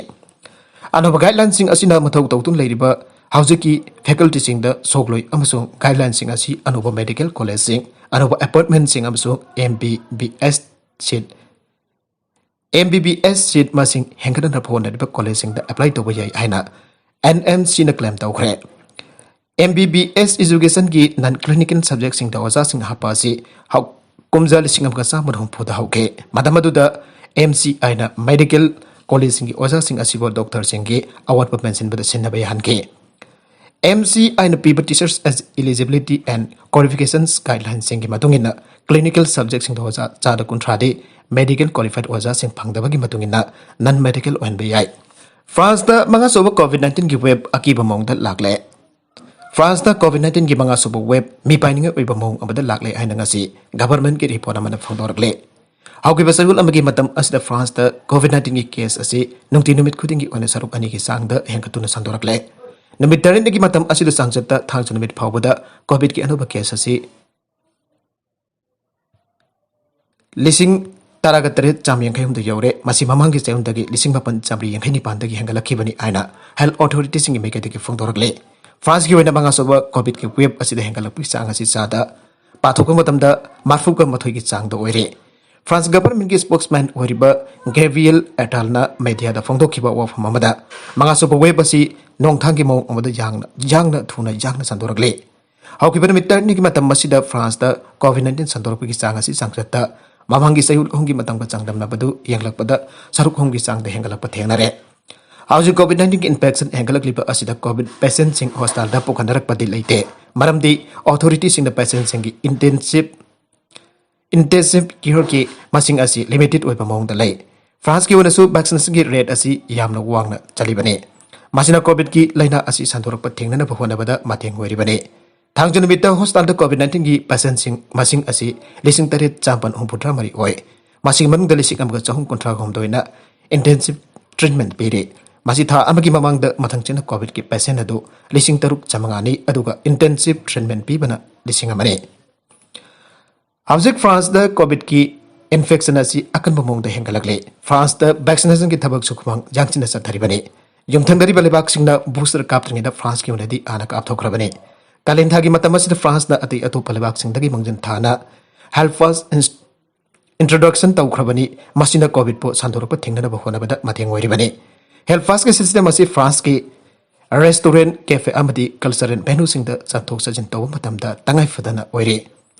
ꯑꯅꯧꯕ ꯒꯥꯏꯗꯂꯥꯏꯟꯁꯤꯡ ꯑꯁꯤꯅ ꯃꯊꯧ ꯇꯧꯗꯨꯅ ꯂꯩꯔꯤꯕ ꯍꯧꯖꯤꯛꯀꯤ ꯐꯦꯀꯜꯇꯤꯁꯤꯡꯗ ꯁꯣꯛꯂꯣꯏ ꯑꯃꯁꯨꯡ ꯒꯥꯏꯗꯂꯥꯏꯟꯁꯤꯡ ꯑꯁꯤ ꯑꯅꯧꯕ ꯃꯦꯗꯤꯀꯦꯜ ꯀꯣꯂꯦꯖꯁꯤꯡ, ꯑꯅꯧꯕ ꯑꯦꯄꯣꯏꯟꯠꯃꯦꯟꯠꯁꯤꯡ ꯑꯃꯁꯨꯡ ꯑꯦꯝ ꯕꯤ ꯕꯤ ꯑꯦꯁ ꯁꯤꯠ, ꯑꯦꯝ ꯕꯤ ꯕꯤ ꯑꯦꯁ ꯁꯤꯠ ꯃꯁꯤꯡ ꯍꯦꯟꯒꯠꯍꯟꯅꯕ ꯍꯣꯠꯅꯔꯤꯕ ꯀꯣꯂꯦꯖꯁꯤꯡꯗ ꯑꯦꯄ꯭ꯂꯥꯏ ꯇꯧꯕ ꯌꯥꯏ ꯍꯥꯏꯅ ꯑꯦꯟ ꯑꯦꯝ ꯁꯤꯅ ꯀ꯭ꯂꯦꯝ ꯇꯧꯈ꯭ꯔꯦ꯫ ꯑꯦꯝ ꯕꯤ ꯕꯤ ꯑꯦꯁ ꯑꯦꯖꯨꯀꯦꯁꯟꯒꯤ ꯅꯟ ꯀ꯭ꯂꯤꯅꯤꯀꯦꯜ ꯁꯕꯖꯦꯛꯁꯤꯡꯗ ꯑꯣꯖꯥꯁꯤꯡ ꯍꯥꯞꯄ ꯑꯁꯤ ꯍꯧ-, ꯀꯨꯝꯖꯥ ꯂꯤꯁꯤꯡ ꯑꯃꯒ ꯆꯥꯝꯃ ꯍꯨꯝꯐꯨꯗ ꯍꯧꯈꯤ꯫ ꯃꯇꯝ ꯑꯗꯨꯗ ꯑꯦꯝ ꯁꯤ ꯑꯥꯏꯅ ꯃꯦꯗꯤꯀꯦꯜ ꯀꯣꯂꯦꯖꯁꯤꯡꯒꯤ ꯑꯣꯖꯥꯁꯤꯡ ꯑꯁꯤꯕꯨ ꯗꯣꯛꯇꯔꯁꯤꯡꯒꯤ ꯑꯋꯥꯠꯄ ꯃꯦꯟꯁꯤꯟꯕꯗ ꯁꯤꯟꯅꯕ ꯌꯥꯍꯟꯈꯤ꯫ ꯑꯦꯝ ꯁꯤ ꯑꯥꯏꯅ ꯄꯤꯕ Teachers Eligibility and Qualifications Guidelinesꯁꯤꯡꯒꯤ ꯃꯇꯨꯡ ꯏꯟꯅ ꯀ꯭ꯂꯤꯅꯤꯀꯦꯜ ꯁꯕꯖꯦꯛꯁꯤꯡꯗ ꯑꯣꯖꯥ ꯆꯥꯗ ꯀꯨꯟꯊ꯭ꯔꯥꯗꯤ ꯃꯦꯗꯤꯀꯦꯜ ꯀ꯭ꯋꯥꯂꯤꯐꯥꯏꯗ ꯑꯣꯖꯥꯁꯤꯡ ꯐꯪꯗꯕꯒꯤ ꯃꯇꯨꯡ ꯏꯟꯅ ꯅꯟ ꯃꯦꯗꯤꯀꯦꯜ ꯑꯣꯏꯍꯟꯕ ꯌꯥꯏ꯫ ꯐ꯭ꯔꯥꯟꯁꯇ ꯃꯉꯥꯁꯨꯕ ꯀꯣꯚꯤꯗ ꯅꯥꯏꯟꯇꯤꯟꯒꯤ ꯋꯦꯕ ꯑꯀꯤꯕ ꯃꯑꯣꯡꯗ ꯂꯥꯛꯂꯦ꯫ ꯐ꯭ꯔꯥꯟꯁꯇ ꯀꯣꯚꯤꯗ ꯅꯥꯏꯟꯇꯤꯟꯒꯤ ꯃꯉꯥꯁꯨꯕ ꯋꯦꯕ ꯃꯤꯄꯥꯏꯅꯤꯡꯉꯥꯏ ꯑꯣꯏꯕ ꯃꯑꯣꯡ ꯑꯃꯗ ꯂꯥꯛꯂꯦ ꯍꯥꯏꯅ ꯉꯁꯤ ꯒꯚꯔꯟꯃꯦꯟꯠꯀꯤ ꯔꯤꯄꯣꯔꯠ ꯑꯃꯅ ꯐꯣꯡꯗꯣꯔꯛꯂꯦ꯫ ꯍꯧꯈꯤꯕ ꯆꯌꯣꯜ ꯑꯃꯒꯤ ꯃꯇꯝ ꯑꯁꯤꯗ ꯐ꯭ꯔꯥꯟꯁꯇ ꯀꯣꯚꯤꯗ ꯅꯥꯏꯟꯇꯤꯟꯒꯤ ꯀꯦꯁ ꯑꯁꯤ ꯅꯨꯡꯇꯤ ꯅꯨꯃꯤꯠ ꯈꯨꯗꯤꯡꯒꯤ ꯑꯣꯏꯅ ꯁꯔꯨꯛ ꯑꯅꯤꯒꯤ ꯆꯥꯡꯗ ꯍꯦꯟꯒꯠꯇꯨꯅ ꯁꯟꯗꯣꯔꯛꯂꯦ꯫ ꯅꯨꯃꯤꯠ ꯇꯔꯦꯠꯅꯤꯒꯤ ꯃꯇꯝ ꯑꯁꯤꯗ ꯆꯥꯡꯆꯠꯇ ꯊꯥꯡꯖ ꯅꯨꯃꯤꯠ ꯐꯥꯎꯕꯗ ꯀꯣꯚꯤꯗꯀꯤ ꯑꯅꯧꯕ ꯀꯦꯁ ꯑꯁꯤ ꯂꯤꯁꯤꯡ ꯇꯔꯥꯒ ꯇꯔꯦꯠ ꯆꯥꯝꯃ ꯌꯥꯡꯈꯩ ꯍꯨꯝꯗꯣꯏ ꯌꯧꯔꯦ꯫ ꯃꯁꯤ ꯃꯃꯥꯡꯒꯤ ꯆꯌꯣꯜꯗꯒꯤ ꯂꯤꯁꯤꯡ ꯃꯥꯄꯟ ꯆꯥꯝꯃꯔꯤ ꯌꯥꯡꯈꯩ ꯅꯤꯄꯥꯟꯗꯒꯤ ꯍꯦꯟꯒꯠꯂꯛꯈꯤꯕꯅꯤ ꯍꯥꯏꯅ ꯍꯦꯜꯊ ꯑꯣꯊꯣꯔꯤꯇꯤꯁꯤꯡꯒꯤ ꯃꯥꯏꯀꯩꯗꯒꯤ ꯐꯣꯡꯗꯣꯔꯛꯂꯦ꯫ ꯐ꯭ꯔꯥꯟꯁꯀꯤ ꯑꯣꯏꯅ ꯃꯉꯥꯁꯨꯕ ꯀꯣꯚꯤꯗꯀꯤ ꯋꯦꯕ ꯑꯁꯤꯗ ꯍꯦꯟꯒꯠꯂꯛꯄꯒꯤ ꯆꯥꯡ ꯑꯁꯤ ꯆꯥꯗ ꯄꯥꯊꯣꯛꯄ ꯃꯇꯝꯗ ꯃꯔꯐꯨꯒ ꯃꯥꯊꯣꯏꯒꯤ ꯆꯥꯡꯗ ꯑꯣꯏꯔꯦ꯫ ꯐ꯭ꯔꯥꯟꯁ ꯒꯚꯔꯟꯃꯦꯟꯠꯀꯤ ꯁ꯭ꯄꯣꯛꯁꯃꯦꯟ ꯑꯣꯏꯔꯤꯕ ꯒꯦꯕ꯭ꯔꯤꯌꯦꯜ ꯑꯦꯇꯥꯜꯅ ꯃꯦꯗꯤꯌꯥꯗ ꯐꯣꯡꯗꯣꯛꯈꯤꯕ ꯋꯥꯐꯝ ꯑꯃꯗ, ꯃꯉꯥꯁꯨꯕ ꯋꯦꯕ ꯑꯁꯤ ꯅꯣꯡꯊꯥꯡꯒꯤ ꯃꯑꯣꯡ ꯑꯃꯗ ꯌꯥꯡꯅ, ꯌꯥꯡꯅ ꯊꯨꯅ ꯌꯥꯡꯅ ꯁꯟꯗꯣꯔꯛꯂꯦ꯫ ꯍꯧꯈꯤꯕ ꯅꯨꯃꯤꯠ ꯇꯔꯦꯠꯅꯤꯒꯤ ꯃꯇꯝ ꯑꯁꯤꯗ ꯐ꯭ꯔꯥꯟꯁꯇ ꯀꯣꯚꯤꯗ ꯅꯥꯏꯟꯇꯤꯟ ꯁꯟꯗꯣꯔꯛꯄꯒꯤ ꯆꯥꯡ ꯑꯁꯤ ꯆꯥꯡꯆꯠꯇ ꯃꯃꯥꯡꯒꯤ ꯆꯌꯣꯜ ꯑꯍꯨꯝꯒꯤ ꯃꯇꯝꯒ ꯆꯥꯡꯗꯝꯅꯕꯗꯨ ꯌꯦꯡꯂꯛꯄꯗ ꯁꯔꯨꯛ ꯑꯍꯨꯝꯒꯤ ꯆꯥꯡꯗ ꯍꯦꯟꯒꯠꯂꯛꯄ ꯊꯦꯡꯅꯔꯦ꯫ ꯍꯧꯖꯤꯛ ꯀꯣꯚꯤꯗ ꯅꯥꯏꯟꯇꯤꯟꯒꯤ ꯏꯟꯐꯦꯛꯁꯟ ꯍꯦꯟꯒꯠꯂꯛꯂꯤꯕ ꯑꯁꯤꯗ ꯀꯣꯚꯤꯗ ꯄꯦꯁꯦꯟꯠꯁꯤꯡ ꯍꯣꯁꯄꯤꯇꯥꯜꯗ ꯄꯨꯈꯠꯅꯔꯛꯄꯗꯤ ꯂꯩꯇꯦ, ꯃꯔꯝꯗꯤ ꯑꯣꯊꯣꯔꯤꯇꯤꯁꯤꯡꯅ ꯄꯦꯁꯦꯟꯠꯁꯤꯡꯒꯤ ꯏꯟꯇꯦꯟꯁꯤꯚ ꯏꯟꯇꯦꯟꯁꯤꯚ ꯀꯤꯌꯔꯒꯤ ꯃꯁꯤꯡ ꯑꯁꯤ ꯂꯤꯃꯤꯇꯦꯗ ꯑꯣꯏꯕ ꯃꯑꯣꯡꯗ ꯂꯩ꯫ ꯐ꯭ꯔꯥꯟꯁꯀꯤ ꯑꯣꯏꯅꯁꯨ ꯚꯦꯛꯁꯤꯅꯦꯁꯟꯒꯤ ꯔꯦꯠ ꯑꯁꯤ ꯌꯥꯝꯅ ꯋꯥꯡꯅ ꯆꯠꯂꯤꯕꯅꯤ꯫ ꯃꯁꯤꯅ ꯀꯣꯚꯤꯗꯀꯤ ꯂꯥꯏꯅꯥ ꯑꯁꯤ ꯁꯟꯗꯣꯔꯛꯄ ꯊꯤꯡꯅꯅꯕ ꯍꯣꯠꯅꯕꯗ ꯃꯇꯦꯡ ꯑꯣꯏꯔꯤꯕꯅꯤ꯫ ꯊꯥꯡꯖ ꯅꯨꯃꯤꯠꯇ ꯍꯣꯁꯄꯤꯇꯥꯜꯗ ꯀꯣꯚꯤꯗ ꯅꯥꯏꯟꯇꯤꯟꯒꯤ ꯄꯦꯁꯦꯟꯠꯁꯤꯡ ꯃꯁꯤꯡ ꯑꯁꯤ ꯂꯤꯁꯤꯡ ꯇꯔꯦꯠ ꯆꯥꯝꯃꯥꯄꯟ ꯍꯨꯝꯐꯨꯇꯔꯥ ꯃꯔꯤ ꯑꯣꯏ꯫ ꯃꯁꯤꯒꯤ ꯃꯅꯨꯡꯗ ꯂꯤꯁꯤꯡ ꯑꯃꯒ ꯆꯍꯨꯝ ꯀꯨꯟꯊ꯭ꯔꯥ ꯍꯨꯝꯗꯣꯏꯅ ꯏꯟꯇꯦꯟꯁꯤꯚ ꯇ꯭ꯔꯤꯠꯃꯦꯟꯠ ꯄꯤꯔꯤ꯫ ꯃꯁꯤ ꯊꯥ ꯑꯃꯒꯤ ꯃꯃꯥꯡꯗ ꯃꯊꯪ ꯆꯦꯟꯅ ꯀꯣꯚꯤꯗꯀꯤ ꯄꯦꯁꯦꯟꯠ ꯑꯗꯨ ꯂꯤꯁꯤꯡ ꯇꯔꯨꯛ ꯆꯥꯝꯃꯉꯥꯅꯤ, ꯑꯗꯨꯒ ꯏꯟꯇꯦꯟꯁꯤꯚ ꯇ꯭ꯔꯤꯠꯃꯦꯟꯠ ꯄꯤꯕꯅ ꯂꯤꯁꯤꯡ ꯑꯃꯅꯤ꯫ ꯍꯧꯖꯤꯛ ꯐ꯭ꯔꯥꯟꯁꯇ ꯀꯣꯚꯤꯗꯀꯤ ꯏꯟꯐꯦꯛꯁꯟ ꯑꯁꯤ ꯑꯀꯟꯕ ꯃꯑꯣꯡꯗ ꯍꯦꯟꯒꯠꯂꯛꯂꯤ꯫ ꯐ꯭ꯔꯥꯟꯁꯇ ꯚꯦꯛꯁꯤꯅꯦꯁꯟꯒꯤ ꯊꯕꯛꯁꯨ ꯈꯨꯃꯥꯡ ꯌꯥꯡꯁꯤꯟꯅ ꯆꯠꯊꯔꯤꯕꯅꯤ꯫ ꯌꯨꯝꯊꯪꯅꯔꯤꯕ ꯂꯩꯕꯥꯛꯁꯤꯡꯅ ꯕꯨꯁꯇꯔ ꯀꯥꯞꯇ꯭ꯔꯤꯉꯩꯗ ꯐ꯭ꯔꯥꯟꯁꯀꯤ ꯑꯣꯏꯅꯗꯤ ꯍꯥꯟꯅ ꯀꯥꯞꯊꯣꯛꯈ꯭ꯔꯕꯅꯤ꯫ ꯀꯥꯂꯦꯟꯊꯥꯒꯤ ꯃꯇꯝ ꯑꯁꯤꯗ ꯐ꯭ꯔꯥꯟꯁꯅ ꯑꯇꯩ ꯑꯇꯣꯞꯄ ꯂꯩꯕꯥꯛꯁꯤꯡꯗꯒꯤ ꯃꯥꯡꯖꯤꯟ ꯊꯥꯅ ꯍꯦꯜꯊ ꯐꯥꯁ ꯏꯟꯁ-, ꯏꯟꯇ꯭ꯔꯣꯗꯛꯁꯟ ꯇꯧꯈ꯭ꯔꯕꯅꯤ꯫ ꯃꯁꯤꯅ ꯀꯣꯚꯤꯗꯄꯨ ꯁꯟꯗꯣꯔꯛꯄ ꯊꯤꯡꯅꯅꯕ ꯍꯣꯠꯅꯕꯗ ꯃꯇꯦꯡ ꯑꯣꯏꯔꯤꯕꯅꯤ꯫ ꯍꯦꯜꯊ ꯐꯥꯁꯀꯤ ꯁꯤꯁꯇꯦꯝ ꯑꯁꯤ ꯐ꯭ꯔꯥꯟꯁꯀꯤ ꯔꯦꯁꯇꯨꯔꯦꯟꯠ, ꯀꯦꯐꯦ ꯑꯃꯗꯤ ꯀꯜꯆꯔꯦꯜ ꯚꯦꯅꯨꯁꯤꯡꯗ ꯆꯠꯊꯣꯛ ꯆꯠꯁꯤꯟ ꯇꯧꯕ ꯃꯇꯝꯗ ꯇꯉꯥꯏ ꯐꯗꯅ ꯑꯣꯏꯔꯤ꯫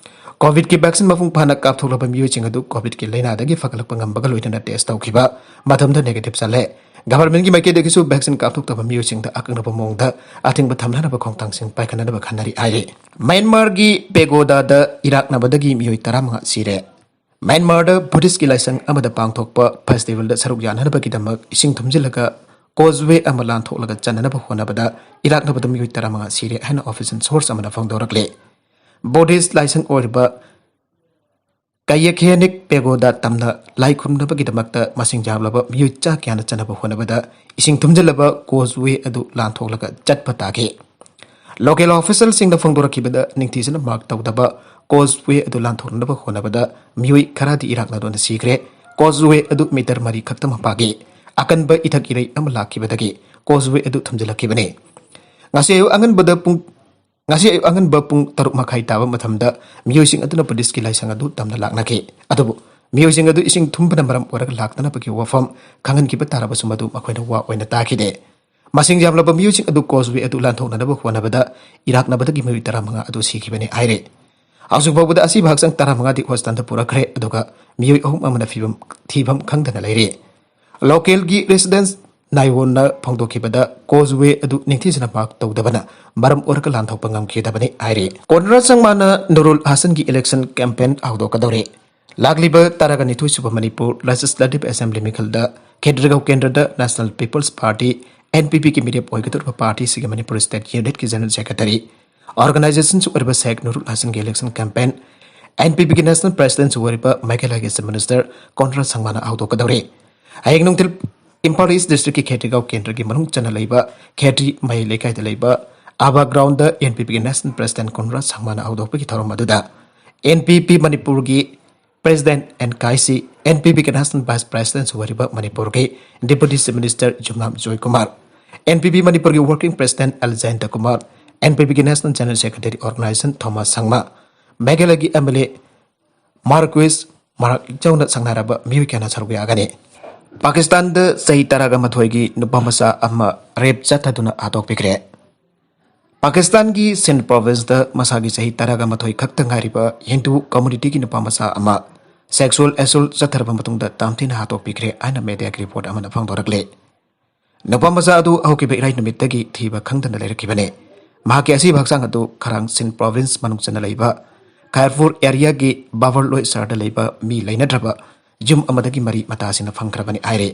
ꯀꯣꯚꯤꯗꯀꯤ ꯚꯦꯛꯁꯤꯟ ꯃꯄꯨꯡ ꯐꯥꯅ ꯀꯥꯞꯊꯣꯛꯂꯕ ꯃꯤꯑꯣꯏꯁꯤꯡ ꯑꯗꯨ ꯀꯣꯚꯤꯗꯀꯤ ꯂꯥꯏꯅꯥꯗꯒꯤ ꯐꯒꯠꯂꯛꯄ ꯉꯝꯕꯒ ꯂꯣꯏꯅꯅ ꯇꯦꯁ ꯇꯧꯈꯤꯕ ꯃꯇꯝꯗ ꯅꯦꯒꯦꯇꯤꯚ ꯆꯠꯂꯦ꯫ ꯒꯚꯔꯟꯃꯦꯟꯠꯀꯤ ꯃꯥꯏꯀꯩꯗꯒꯤꯁꯨ ꯚꯦꯛꯁꯤꯟ ꯀꯥꯞꯊꯣꯛꯇꯕ ꯃꯤꯑꯣꯏꯁꯤꯡꯗ ꯑꯀꯛꯅꯕ ꯃꯑꯣꯡꯗ ꯑꯊꯤꯡꯕ ꯊꯝꯅꯅꯕ ꯈꯣꯡꯊꯥꯡꯁꯤꯡ ꯄꯥꯏꯈꯠꯅꯅꯕ ꯈꯟꯅꯔꯤ ꯍꯥꯏꯔꯤ꯫ ꯃ꯭ꯌꯥꯟꯃꯥꯔꯒꯤ ꯄꯦꯒꯣꯗꯥꯗ ꯏꯔꯥꯛꯅꯕꯗꯒꯤ ꯃꯤꯑꯣꯏ ꯇꯔꯥꯃꯉꯥ ꯁꯤꯔꯦ꯫ ꯃ꯭ꯌꯥꯟꯃꯥꯔꯗ ꯕꯨꯙꯤꯁꯀꯤ ꯂꯥꯏꯁꯪ ꯑꯃꯗ ꯄꯥꯡꯊꯣꯛꯄ ꯐꯦꯁꯇꯤꯚꯦꯜꯗ ꯁꯔꯨꯛ ꯌꯥꯅꯅꯕꯒꯤꯗꯃꯛ ꯏꯁꯤꯡ ꯊꯨꯝꯖꯤꯜꯂꯒ ꯀꯣꯖꯋꯦ ꯑꯃ ꯂꯥꯟꯊꯣꯛꯂꯒ ꯆꯠꯅꯅꯕ ꯍꯣꯠꯅꯕꯗ ꯏꯔꯥꯛꯅꯕꯗ ꯃꯤꯑꯣꯏ ꯇꯔꯥꯃꯉꯥ ꯁꯤꯔꯦ ꯍꯥꯏꯅ ꯑꯣꯐꯤꯁꯤꯌꯦꯜ ꯁꯣꯔꯁ ꯑꯃꯅ ꯐꯣꯡꯗꯣꯔꯛꯂꯤ꯫ ꯕꯨꯙꯤꯁ ꯂꯥꯏꯁꯪ ꯑꯣꯏꯔꯤꯕ ꯀꯌꯦꯈꯦꯅꯤꯛ ꯄꯦꯒꯣꯗ ꯇꯝꯅ ꯂꯥꯏ ꯈꯨꯔꯨꯝꯅꯕꯒꯤꯗꯃꯛꯇ ꯃꯁꯤꯡ ꯌꯥꯝꯂꯕ ꯃꯤꯑꯣꯏ ꯆꯥ ꯀꯌꯥꯅ ꯆꯠꯅꯕ ꯍꯣꯠꯅꯕꯗ ꯏꯁꯤꯡ ꯊꯨꯝꯖꯤꯜꯂꯕ ꯀꯣꯖꯋꯦ ꯑꯗꯨ ꯂꯥꯟꯊꯣꯛꯂꯒ ꯆꯠꯄ ꯇꯥꯈꯤ꯫ ꯂꯣꯀꯦꯜ ꯑꯣꯐꯤꯁꯤꯌꯦꯜꯁꯤꯡꯅ ꯐꯣꯡꯗꯣꯔꯛꯈꯤꯕꯗ ꯅꯤꯡꯊꯤꯖꯅ ꯃꯥꯔꯛ ꯇꯧꯗꯕ ꯀꯣꯖꯋꯦ ꯑꯗꯨ ꯂꯥꯟꯊꯣꯛꯅꯅꯕ ꯍꯣꯠꯅꯕꯗ ꯃꯤꯑꯣꯏ ꯈꯔꯗꯤ ꯏꯔꯥꯛꯅꯗꯨꯅ ꯁꯤꯈ꯭ꯔꯦ꯫ ꯀꯣꯖꯋꯦ ꯑꯗꯨ ꯃꯤꯇꯔ ꯃꯔꯤ ꯈꯛꯇ ꯃꯄꯥꯒꯤ ꯑꯀꯟꯕ ꯏꯊꯛ ꯏꯔꯩ ꯑꯃ ꯂꯥꯛꯈꯤꯕꯗꯒꯤ ꯀꯣꯖꯋꯦ ꯑꯗꯨ ꯊꯨꯝꯖꯤꯜꯂꯛꯈꯤꯕꯅꯤ꯫ ꯉꯁꯤ ꯑꯌꯨꯛ ꯑꯉꯟꯕꯗ ꯄꯨꯡ ꯉꯁꯤ ꯑꯌꯨꯛ ꯑꯉꯟꯕ ꯄꯨꯡ ꯇꯔꯨꯛ ꯃꯈꯥꯏ ꯇꯥꯕ ꯃꯇꯝꯗ ꯃꯤꯑꯣꯏꯁꯤꯡ ꯑꯗꯨꯅ ꯕꯨꯙꯤꯁꯀꯤ ꯂꯥꯏꯁꯪ ꯑꯗꯨ ꯇꯝꯅ ꯂꯥꯛꯅꯈꯤ꯫ ꯑꯗꯨꯕꯨ ꯃꯤꯑꯣꯏꯁꯤꯡ ꯑꯗꯨ ꯏꯁꯤꯡ ꯊꯨꯝꯕꯅ ꯃꯔꯝ ꯑꯣꯏꯔꯒ ꯂꯥꯛꯇꯅꯕꯒꯤ ꯋꯥꯐꯝ ꯈꯪꯍꯟꯈꯤꯕ ꯇꯥꯔꯕꯁꯨ ꯃꯗꯨ ꯃꯈꯣꯏꯅ ꯋꯥ ꯑꯣꯏꯅ ꯇꯥꯈꯤꯗꯦ꯫ ꯃꯁꯤꯡ ꯌꯥꯝꯂꯕ ꯃꯤꯑꯣꯏꯁꯤꯡ ꯑꯗꯨ ꯀꯣꯖꯋꯦ ꯑꯗꯨ ꯂꯥꯟꯊꯣꯛꯅꯅꯕ ꯍꯣꯠꯅꯕꯗ ꯏꯔꯥꯛꯅꯕꯗꯒꯤ ꯃꯤꯑꯣꯏ ꯇꯔꯥꯃꯉꯥ ꯑꯗꯨ ꯁꯤꯈꯤꯕꯅꯤ ꯍꯥꯏꯔꯦ꯫ ꯍꯧꯖꯤꯛ ꯐꯥꯎꯕꯗ ꯑꯁꯤꯕ ꯍꯛꯆꯥꯡ ꯇꯔꯥꯃꯉꯥꯗꯤ ꯍꯣꯁꯄꯤꯇꯥꯜꯗ ꯄꯨꯔꯛꯈ꯭ꯔꯦ, ꯑꯗꯨꯒ ꯃꯤꯑꯣꯏ ꯑꯍꯨꯝ ꯑꯃꯅ ꯐꯤꯕꯝ ꯊꯤꯐꯝ ꯈꯪꯗꯅ ꯂꯩꯔꯤ꯫ ꯂꯣꯀꯦꯜꯒꯤ ꯔꯦꯁꯤꯗꯦꯟꯁ ꯅꯥꯏꯋꯣꯟꯅ ꯐꯣꯡꯗꯣꯛꯈꯤꯕꯗ ꯀꯣꯖꯋꯦ ꯑꯗꯨ ꯅꯤꯡꯊꯤꯖꯅ ꯃꯥꯔꯛ ꯇꯧꯗꯕꯅ ꯃꯔꯝ ꯑꯣꯏꯔꯒ ꯂꯥꯟꯊꯣꯛꯄ ꯉꯝꯈꯤꯗꯕꯅꯤ ꯍꯥꯏꯔꯤ꯫ ꯀꯣꯟꯔꯥꯗ ꯁꯪꯃꯥꯅ ꯅꯨꯔꯨꯜ ꯍꯥꯁꯟꯒꯤ ꯏꯂꯦꯛꯁꯟ ꯀꯦꯝꯄꯦꯟ ꯍꯧꯗꯣꯛꯀꯗꯧꯔꯤ꯫ ꯂꯥꯛꯂꯤꯕ ꯇꯔꯥꯒ ꯅꯤꯊꯣꯏ ꯁꯨꯕ ꯃꯅꯤꯄꯨꯔ ꯂꯦꯖꯤꯁꯂꯦꯇꯤꯚ ꯑꯦꯁꯦꯝꯕ꯭ꯂꯤ ꯃꯤꯈꯜꯗ ꯈꯦꯇ꯭ꯔꯤꯒꯥꯎ ꯀꯦꯟꯗ꯭ꯔꯗ ꯅꯦꯁꯅꯦꯜ ꯄꯤꯄꯜꯁ ꯄꯥꯔꯇꯤ, NPP ꯒꯤ ꯃꯤꯔꯦꯞ ꯑꯣꯏꯒꯗꯧꯔꯤꯕ ꯄꯥꯔꯇꯤꯁꯤꯒꯤ ꯃꯅꯤꯄꯨꯔ ꯁ꯭ꯇꯦꯠ ꯌꯨꯅꯤꯠꯀꯤ ꯖꯦꯅꯔꯦꯜ ꯁꯦꯀ꯭ꯔꯦꯇꯔꯤ, ꯑꯣꯔꯒꯅꯥꯏꯖꯦꯁꯟꯁꯨ ꯑꯣꯏꯔꯤꯕ ꯁꯦꯈ ꯅꯨꯔꯨꯜ ꯍꯥꯁꯟꯒꯤ ꯏꯂꯦꯛꯁꯟ ꯀꯦꯝꯄꯦꯟ, NPP ꯒꯤ ꯅꯦꯁꯅꯦꯜ ꯄ꯭ꯔꯦꯁꯤꯗꯦꯟꯁꯨ ꯑꯣꯏꯔꯤꯕ ꯃꯦꯘꯥꯂꯌꯒꯤ ꯆꯤꯐ ꯃꯤꯅꯤꯁꯇꯔ ꯀꯣꯟꯔꯥꯗ ꯁꯪꯃꯥꯅ ꯍꯧꯗꯣꯛꯀꯗꯧꯔꯤ꯫ ꯍꯌꯦꯡ ꯅꯨꯡꯊꯤꯜ ꯏꯝꯐꯥꯜ ꯏꯁ ꯗꯤꯁꯇ꯭ꯔꯤꯛꯀꯤ ꯈꯦꯇ꯭ꯔꯤꯒꯥꯎ ꯀꯦꯟꯗ꯭ꯔꯒꯤ ꯃꯅꯨꯡ ꯆꯟꯅ ꯂꯩꯕ ꯈꯦꯇ꯭ꯔꯤ ꯃꯍꯩ ꯂꯩꯀꯥꯏꯗ ꯂꯩꯕ ꯑꯥꯕꯥ ꯒ꯭ꯔꯥꯎꯟꯗ NPP ꯒꯤ ꯅꯦꯁꯅꯦꯜ ꯄ꯭ꯔꯦꯁꯤꯗꯦꯟꯠ ꯀꯣꯟꯔꯥꯗ ꯁꯪꯃꯥꯅ ꯍꯧꯗꯣꯛꯄꯒꯤ ꯊꯧꯔꯝ ꯑꯗꯨꯗ NPP ꯃꯅꯤꯄꯨꯔꯒꯤ ꯄ꯭ꯔꯦꯁꯤꯗꯦꯟꯠ ꯑꯦꯟ ꯀꯥꯏꯁꯤ, NPP ꯒꯤ ꯅꯦꯁꯅꯦꯜ ꯚꯥꯏꯁ ꯄ꯭ꯔꯦꯁꯤꯗꯦꯟꯠꯁꯨ ꯑꯣꯏꯔꯤꯕ ꯃꯅꯤꯄꯨꯔꯒꯤ deputy chief minister Yumnam Joykumar, NPP ꯃꯅꯤꯄꯨꯔꯒꯤ working president L Jayantakumar, NPP ꯒꯤ national general secretary organisation Thomas Sangma, ꯃꯦꯘꯥꯂꯌꯒꯤ MLA ꯃꯥꯔꯀ꯭ꯋꯤꯁ ꯃꯔꯥꯛ ꯌꯥꯎꯅ ꯁꯛꯅꯔꯕ ꯃꯤꯑꯣꯏ ꯀꯌꯥꯅ ꯁꯔꯨꯛ ꯌꯥꯒꯅꯤ꯫ ꯄꯥꯀꯤꯁꯇꯥꯟꯗ ꯆꯍꯤ ꯇꯔꯥꯒ ꯃꯥꯊꯣꯏꯒꯤ ꯅꯨꯄꯥ ꯃꯆꯥ ꯑꯃ ꯔꯦꯞ ꯆꯠꯊꯗꯨꯅ ꯍꯥꯠꯇꯣꯛꯄꯤꯈ꯭ꯔꯦ꯫ ꯄꯥꯀꯤꯁꯇꯥꯟꯒꯤ ꯁꯤꯟ ꯄ꯭ꯔꯣꯚꯤꯟꯁꯇ ꯃꯁꯥꯒꯤ ꯆꯍꯤ ꯇꯔꯥꯒ ꯃꯥꯊꯣꯏ ꯈꯛꯇ ꯉꯥꯏꯔꯤꯕ ꯍꯤꯟꯗꯨ ꯀꯝꯃ꯭ꯌꯨꯅꯤꯇꯤꯒꯤ ꯅꯨꯄꯥ ꯃꯆꯥ ꯑꯃ ꯁꯦꯛꯁꯨꯑꯦꯜ ꯑꯦꯁꯣꯜꯠ ꯆꯠꯊꯔꯕ ꯃꯇꯨꯡꯗ ꯇꯝꯊꯤꯅ ꯍꯥꯠꯇꯣꯛꯄꯤꯈ꯭ꯔꯦ ꯍꯥꯏꯅ ꯃꯦꯗꯤꯌꯥꯒꯤ ꯔꯤꯄꯣꯔꯠ ꯑꯃꯅ ꯐꯣꯡꯗꯣꯔꯛꯂꯤ꯫ ꯅꯨꯄꯥ ꯃꯆꯥ ꯑꯗꯨ ꯍꯧꯈꯤꯕ ꯏꯔꯥꯏ ꯅꯨꯃꯤꯠꯇꯒꯤ ꯊꯤꯕ ꯈꯪꯗꯅ ꯂꯩꯔꯛꯈꯤꯕꯅꯤ꯫ ꯃꯍꯥꯛꯀꯤ ꯑꯁꯤꯕ ꯍꯛꯆꯥꯡ ꯑꯗꯨ ꯈꯔꯥꯡ ꯁꯤꯟ ꯄ꯭ꯔꯣꯚꯤꯟꯁ ꯃꯅꯨꯡ ꯆꯟꯅ ꯂꯩꯕ ꯈꯥꯏꯔꯄꯨꯔ ꯑꯦꯔꯤꯌꯥꯒꯤ ꯕꯥꯕꯔꯂꯣꯏ ꯁꯍꯔꯗ ꯂꯩꯕ ꯃꯤ ꯂꯩꯅꯗ꯭ꯔꯕ ꯌꯨꯝ ꯑꯃꯗꯒꯤ ꯃꯔꯤ ꯃꯇꯥꯁꯤꯡꯅ ꯐꯪꯈ꯭ꯔꯕꯅꯤ ꯍꯥꯏꯔꯤ꯫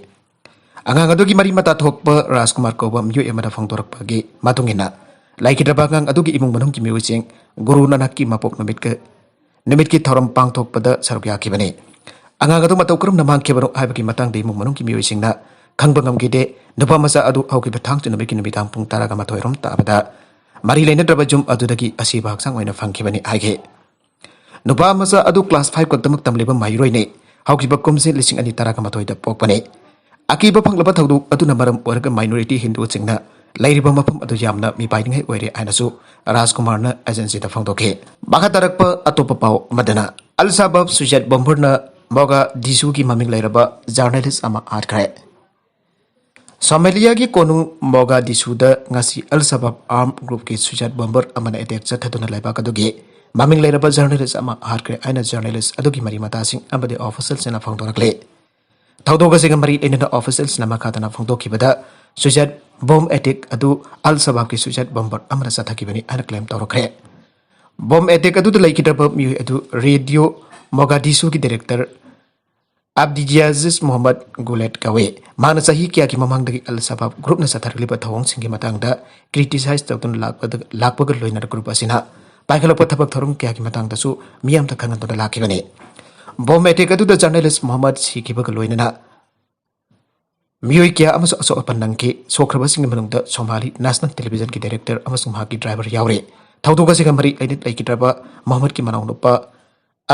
ꯑꯉꯥꯡ ꯑꯗꯨꯒꯤ ꯃꯔꯤ ꯃꯇꯥ ꯊꯣꯛꯄ ꯔꯥꯖꯀꯨꯃꯥꯔ ꯀꯧꯕ ꯃꯤꯑꯣꯏ ꯑꯃꯅ ꯐꯣꯡꯗꯣꯔꯛꯄꯒꯤ ꯃꯇꯨꯡ ꯏꯟꯅ, ꯂꯩꯈꯤꯗ꯭ꯔꯕ ꯑꯉꯥꯡ ꯑꯗꯨꯒꯤ ꯏꯃꯨꯡ ꯃꯅꯨꯡꯒꯤ ꯃꯤꯑꯣꯏꯁꯤꯡ ꯒꯨꯔꯨ ꯅꯥꯅꯛꯀꯤ ꯃꯄꯣꯛ ꯅꯨꯃꯤꯠꯀ-, ꯅꯨꯃꯤꯠꯀꯤ ꯊꯧꯔꯝ ꯄꯥꯡꯊꯣꯛꯄꯗ ꯁꯔꯨꯛ ꯌꯥꯈꯤꯕꯅꯤ꯫ ꯑꯉꯥꯡ ꯑꯗꯨ ꯃꯇꯧ ꯀꯔꯝꯅ ꯃꯥꯡꯈꯤꯕꯅꯣ ꯍꯥꯏꯕꯒꯤ ꯃꯇꯥꯡꯗ ꯏꯃꯨꯡ ꯃꯅꯨꯡꯒꯤ ꯃꯤꯑꯣꯏꯁꯤꯡꯅ ꯈꯪꯕ ꯉꯝꯈꯤꯗꯦ꯫ ꯅꯨꯄꯥ ꯃꯆꯥ ꯑꯗꯨ ꯍꯧꯈꯤꯕ ꯊꯥꯡꯖ ꯅꯨꯃꯤꯠꯀꯤ ꯅꯨꯃꯤꯗꯥꯡ ꯄꯨꯡ ꯇꯔꯥꯒ ꯃꯥꯊꯣꯏ ꯔꯣꯝ ꯇꯥꯕꯗ ꯃꯔꯤ ꯂꯩꯅꯗ꯭ꯔꯕ ꯌꯨꯝ ꯑꯗꯨꯗꯒꯤ ꯑꯁꯤꯕ ꯍꯛꯆꯥꯡ ꯑꯣꯏꯅ ꯐꯪꯈꯤꯕꯅꯤ ꯍꯥꯏꯈꯤ꯫ ꯅꯨꯄꯥ ꯃꯆꯥ ꯑꯗꯨ class five ꯈꯛꯇꯃꯛ ꯇꯝꯂꯤꯕ ꯃꯍꯩꯔꯣꯏꯅꯤ꯫ ꯍꯧꯈꯤꯕ ꯀꯨꯝꯁꯤ ꯂꯤꯁꯤꯡ ꯑꯅꯤ ꯇꯔꯥꯒ ꯃꯥꯊꯣꯏꯗ ꯄꯣꯛꯄꯅꯤ꯫ ꯑꯀꯤꯕ ꯐꯪꯂꯕ ꯊꯧꯗꯣꯛ ꯑꯗꯨꯅ ꯃꯔꯝ ꯑꯣꯏꯔꯒ minority ꯍꯤꯟꯗꯨꯁꯤꯡꯅ ꯂꯩꯔꯤꯕ ꯃꯐꯝ ꯑꯗꯨ ꯌꯥꯝꯅ ꯃꯤꯄꯥꯏꯅꯤꯡꯉꯥꯏ ꯑꯣꯏꯔꯦ ꯍꯥꯏꯅꯁꯨ ꯔꯥꯖꯀꯨꯃꯥꯔꯅ agencyꯗ ꯐꯣꯡꯗꯣꯛꯈꯤ꯫ ꯃꯈꯥ ꯇꯥꯔꯛꯄ ꯑꯇꯣꯞꯄ ꯄꯥꯎ ꯑꯃꯗꯅ, ꯑꯜ ꯁꯕꯥꯕ suicide bomberꯅ ꯃꯣꯒꯥꯗꯤꯁꯨꯒꯤ ꯃꯃꯤꯡ ꯂꯩꯔꯕ journalist ꯑꯃ ꯍꯥꯠꯈ꯭ꯔꯦ꯫ ꯁꯣꯃꯥꯂꯤꯌꯥꯒꯤ ꯀꯣꯅꯨꯡ ꯃꯣꯒꯥꯗꯤꯁꯨꯗ ꯉꯁꯤ ꯑꯜ ꯁꯕꯥꯕ armed groupꯀꯤ suicide bomber ꯑꯃꯅ attack ꯆꯠꯊꯗꯨꯅ ꯂꯩꯕꯥꯛ ꯑꯗꯨꯒꯤ ꯃꯃꯤꯡ ꯂꯩꯔꯕ journalist ꯑꯃ ꯍꯥꯠꯈ꯭ꯔꯦ ꯍꯥꯏꯅ journalist ꯑꯗꯨꯒꯤ ꯃꯔꯤ ꯃꯇꯥꯁꯤꯡ ꯑꯃꯗꯤ officialꯁꯤꯡꯅ ꯐꯣꯡꯗꯣꯔꯛꯂꯤ꯫ ꯊꯧꯗꯣꯛ ꯑꯁꯤꯒ ꯃꯔꯤ ꯂꯩꯅꯅ officialꯁꯤꯡꯅ ꯃꯈꯥ ꯇꯥꯅ ꯐꯣꯡꯗꯣꯛꯈꯤꯕꯗ, suicide bomb attack ꯑꯗꯨ ꯑꯜ ꯁꯕꯥꯕꯀꯤ suicide bomber ꯑꯃꯅ ꯆꯠꯊꯈꯤꯕꯅꯤ ꯍꯥꯏꯅ claim ꯇꯧꯔꯛꯈ꯭ꯔꯦ꯫ Bomb attack ꯑꯗꯨꯗ ꯂꯩꯈꯤꯗ꯭ꯔꯕ ꯃꯤꯑꯣꯏ ꯑꯗꯨ ꯔꯦꯗꯤꯑꯣ ꯃꯣꯒꯥꯗꯤꯁꯨꯒꯤ director ꯑꯕꯗꯤꯌꯥꯖꯤꯁ ꯃꯣꯍꯝꯃꯗ ꯒꯨꯂꯦꯠ ꯀꯧꯏ꯫ ꯃꯍꯥꯛꯅ ꯆꯍꯤ ꯀꯌꯥꯒꯤ ꯃꯃꯥꯡꯗꯒꯤ ꯑꯜ ꯁꯕꯥꯕ groupꯅ ꯆꯠꯊꯔꯛꯂꯤꯕ ꯊꯧꯑꯣꯡꯁꯤꯡꯒꯤ ꯃꯇꯥꯡꯗ criticize ꯇꯧꯗꯨꯅ ꯂꯥꯛꯄꯗ-, ꯂꯥꯛꯄꯒ ꯂꯣꯏꯅꯅ group ꯑꯁꯤꯅ ꯄꯥꯏꯈꯠꯂꯛꯄ ꯊꯕꯛ ꯊꯧꯔꯝ ꯀꯌꯥꯒꯤ ꯃꯇꯥꯡꯗꯁꯨ ꯃꯤꯌꯥꯝꯗ ꯈꯪꯍꯟꯗꯨꯅ ꯂꯥꯛꯈꯤꯕꯅꯤ꯫ Bomb attack ꯑꯗꯨꯗ journalist ꯃꯣꯍꯝꯃꯗ ꯁꯤꯈꯤꯕꯒ ꯂꯣꯏꯅꯅ ꯃꯤꯑꯣꯏ ꯀꯌꯥ ꯑꯃꯁꯨ ꯑꯁꯣꯛ ꯑꯄꯟ ꯅꯪꯈꯤ꯫ ꯁꯣꯛꯈ꯭ꯔꯕꯁꯤꯡꯒꯤ ꯃꯅꯨꯡꯗ ꯁꯣꯃꯥꯂꯤ national televisionꯒꯤ director ꯑꯃꯁꯨꯡ ꯃꯍꯥꯛꯀꯤ driver ꯌꯥꯎꯔꯤ꯫ ꯊꯧꯗꯣꯛ ꯑꯁꯤꯒ ꯃꯔꯤ ꯂꯩꯅ ꯂꯩꯈꯤꯗ꯭ꯔꯕ ꯃꯣꯍꯝꯃꯗꯀꯤ ꯃꯅꯥꯎꯅꯨꯄꯥ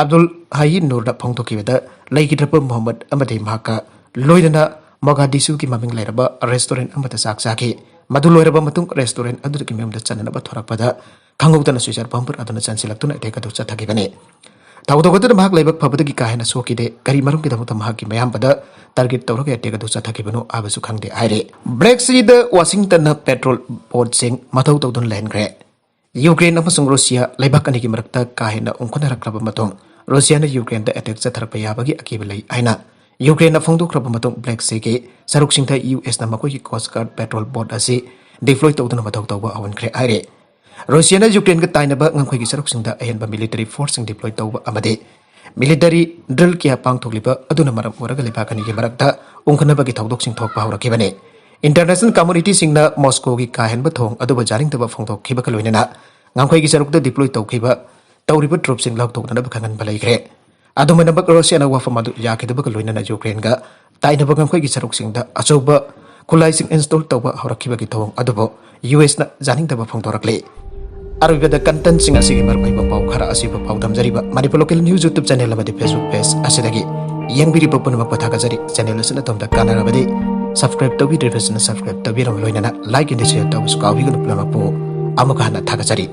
ꯑꯕꯗꯨꯜ ꯍꯥꯏ ꯅꯨꯔꯅ ꯐꯣꯡꯗꯣꯛꯈꯤꯕꯗ, ꯂꯩꯈꯤꯗ꯭ꯔꯕ ꯃꯣꯍꯝꯃꯗ ꯑꯃꯗꯤ ꯃꯍꯥꯛꯀ ꯂꯣꯏꯅꯅ ꯃꯣꯒꯥꯗꯤꯁꯨꯒꯤ ꯃꯃꯤꯡ ꯂꯩꯔꯕ restaurant ꯑꯃꯗ ꯆꯥꯛ ꯆꯥꯈꯤ꯫ ꯃꯗꯨ ꯂꯣꯏꯔꯕ ꯃꯇꯨꯡ restaurant ꯑꯗꯨꯗꯒꯤ ꯃꯌꯨꯝꯗ ꯆꯠꯅꯅꯕ ꯊꯣꯔꯛꯄꯗ, ꯈꯪꯍꯧꯗꯅ suicide bomber ꯑꯗꯨꯅ ꯆꯪꯁꯤꯜꯂꯛꯇꯨꯅ attack ꯑꯗꯨ ꯆꯠꯊꯈꯤꯕꯅꯤ꯫ ꯊꯧꯗꯣꯛ ꯑꯗꯨꯗ ꯃꯍꯥꯛ ꯂꯥꯏꯕꯛ ꯐꯕꯗꯒꯤ ꯀꯥ ꯍꯦꯟꯅ ꯁꯣꯛꯈꯤꯗꯦ꯫ ꯀꯔꯤ ꯃꯔꯝꯒꯤꯗꯃꯛꯇ ꯃꯍꯥꯛꯀꯤ ꯃꯌꯥꯝꯕꯗ target ꯇꯧꯔꯒ attack ꯑꯗꯨ ꯆꯠꯊꯈꯤꯕꯅꯣ ꯍꯥꯏꯕꯁꯨ ꯈꯪꯗꯦ ꯍꯥꯏꯔꯤ꯫ Black Seaꯗ Washingtonꯅ petrol boatꯁꯤꯡ ꯃꯊꯧ ꯇꯧꯗꯨꯅ ꯂꯩꯍꯟꯈ꯭ꯔꯦ꯫ ꯌꯨꯀ꯭ꯔꯦꯟ ꯑꯃꯁꯨꯡ ꯔꯨꯁꯤꯌꯥ ꯂꯩꯕꯥꯛ ꯑꯅꯤꯒꯤ ꯃꯔꯛꯇ ꯀꯥ ꯍꯦꯟꯅ ꯎꯪꯈꯠꯅꯔꯛꯂꯕ ꯃꯇꯨꯡ, ꯔꯨꯁꯤꯌꯥꯅ ꯌꯨꯀ꯭ꯔꯦꯟꯗ attack ꯆꯠꯊꯔꯛꯄ ꯌꯥꯕꯒꯤ ꯑꯀꯤꯕ ꯂꯩ ꯍꯥꯏꯅ ꯌꯨꯀ꯭ꯔꯦꯟꯅ ꯐꯣꯡꯗꯣꯛꯈ꯭ꯔꯕ ꯃꯇꯨꯡ, Black Seaꯒꯤ ꯁꯔꯨꯛꯁꯤꯡꯗ USꯅ ꯃꯈꯣꯏꯒꯤ Coast Guard petrol boat ꯑꯁꯤ deploy ꯇꯧꯗꯨꯅ ꯃꯊꯧ ꯇꯧꯕ ꯍꯧꯍꯟꯈ꯭ꯔꯦ ꯍꯥꯏꯔꯦ꯫ ꯔꯨꯁꯤꯌꯥꯅ ꯌꯨꯀ꯭ꯔꯦꯟꯒ ꯇꯥꯏꯅꯕ ꯉꯝꯈꯩꯒꯤ ꯁꯔꯨꯛꯁꯤꯡꯗ ꯑꯍꯦꯟꯕ ꯃꯤꯂꯤꯇꯔꯤ ꯐꯣꯔꯁꯁꯤꯡ ꯗꯤꯄ꯭ꯂꯣꯏ ꯇꯧꯕ ꯑꯃꯗꯤ ꯃꯤꯂꯤꯇꯔꯤ ꯗ꯭ꯔꯤꯜ ꯀꯌꯥ ꯄꯥꯡꯊꯣꯛꯂꯤꯕ ꯑꯗꯨꯅ ꯃꯔꯝ ꯑꯣꯏꯔꯒ ꯂꯩꯕꯥꯛ ꯑꯅꯤꯒꯤ ꯃꯔꯛꯇ ꯎꯪꯈꯠꯅꯕꯒꯤ ꯊꯧꯗꯣꯛꯁꯤꯡ ꯊꯣꯛꯄ ꯍꯧꯔꯛꯈꯤꯕꯅꯤ꯫ ꯏꯟꯇꯔꯅꯦꯁꯅꯦꯜ ꯀꯝꯃꯨꯅꯤꯇꯤꯁꯤꯡꯅ ꯃꯣꯁꯀꯣꯒꯤ ꯀꯥ ꯍꯦꯟꯕ ꯊꯣꯡ ꯑꯗꯨꯕꯨ ꯌꯥꯅꯤꯡꯗꯕ ꯐꯣꯡꯗꯣꯛꯈꯤꯕꯒ ꯂꯣꯏꯅꯅ ꯉꯝꯈꯩꯒꯤ ꯁꯔꯨꯛꯇ ꯗꯤꯄ꯭ꯂꯣꯏ ꯇꯧꯈꯤꯕ ꯇꯧꯔꯤꯕ ꯇ꯭ꯔꯨꯞꯁꯤꯡ ꯂꯧꯊꯣꯛꯅꯅꯕ ꯈꯪꯍꯟꯕ ꯂꯩꯈ꯭ꯔꯦ꯫ ꯑꯗꯨꯃꯥꯏꯅꯃꯛ ꯔꯨꯁꯤꯌꯥꯅ ꯋꯥꯐꯝ ꯑꯗꯨ ꯌꯥꯈꯤꯗꯕꯒ ꯂꯣꯏꯅꯅ ꯌꯨꯀ꯭ꯔꯦꯟꯒ ꯇꯥꯏꯅꯕ ꯉꯝꯈꯩꯒꯤ ꯁꯔꯨꯛꯁꯤꯡꯗ ꯑꯆꯧꯕ ꯈꯨꯠꯂꯥꯏꯁꯤꯡ ꯏꯟꯁꯇꯣꯜ ꯇꯧꯕ ꯍꯧꯔꯛꯈꯤꯕꯒꯤ ꯊꯧꯑꯣꯡ ꯑꯗꯨꯕꯨ ꯌꯨ ꯑꯦꯁꯅ ꯌꯥꯅꯤꯡꯗꯕ ꯐꯣꯡꯗꯣꯔꯛꯂꯤ꯫ ꯑꯔꯣꯏꯕꯗ ꯀꯟꯇꯦꯟꯁꯤꯡ ꯑꯁꯤꯒꯤ ꯃꯔꯨꯑꯣꯏꯕ ꯄꯥꯎ ꯈꯔ ꯑꯁꯤꯕꯨ ꯄꯥꯎꯗꯝꯖꯔꯤꯕ Manipur local news YouTube channel ꯑꯃꯗꯤ ꯐꯦꯁꯕꯨꯛ ꯄꯦꯖ ꯑꯁꯤꯗꯒꯤ ꯌꯦꯡꯕꯤꯔꯤꯕ ꯄꯨꯝꯅꯃꯛꯄꯨ ꯊꯥꯒꯠꯆꯔꯤ꯫ ꯆꯦꯅꯦꯜ ꯑꯁꯤꯅ ꯑꯗꯣꯝꯗ ꯀꯥꯟꯅꯔꯕꯗꯤ ꯁꯕꯁꯀ꯭ꯔꯥꯏꯕ ꯇꯧꯕꯤꯗ꯭ꯔꯤꯕꯁꯤꯅ ꯁꯕꯁꯀ꯭ꯔꯥꯏꯕ ꯇꯧꯕꯤꯔꯝꯕ ꯂꯣꯏꯅꯅ ꯂꯥꯏꯛ ꯑꯦꯟ ꯁꯤꯌꯔ ꯇꯧꯕꯁꯨ ꯀꯥꯎꯕꯤꯒꯅꯨ꯫ ꯄꯨꯝꯅꯃꯛꯄꯨ ꯑꯃꯨꯛꯀ ꯍꯟꯅ ꯊꯥꯒꯠꯆꯔꯤ꯫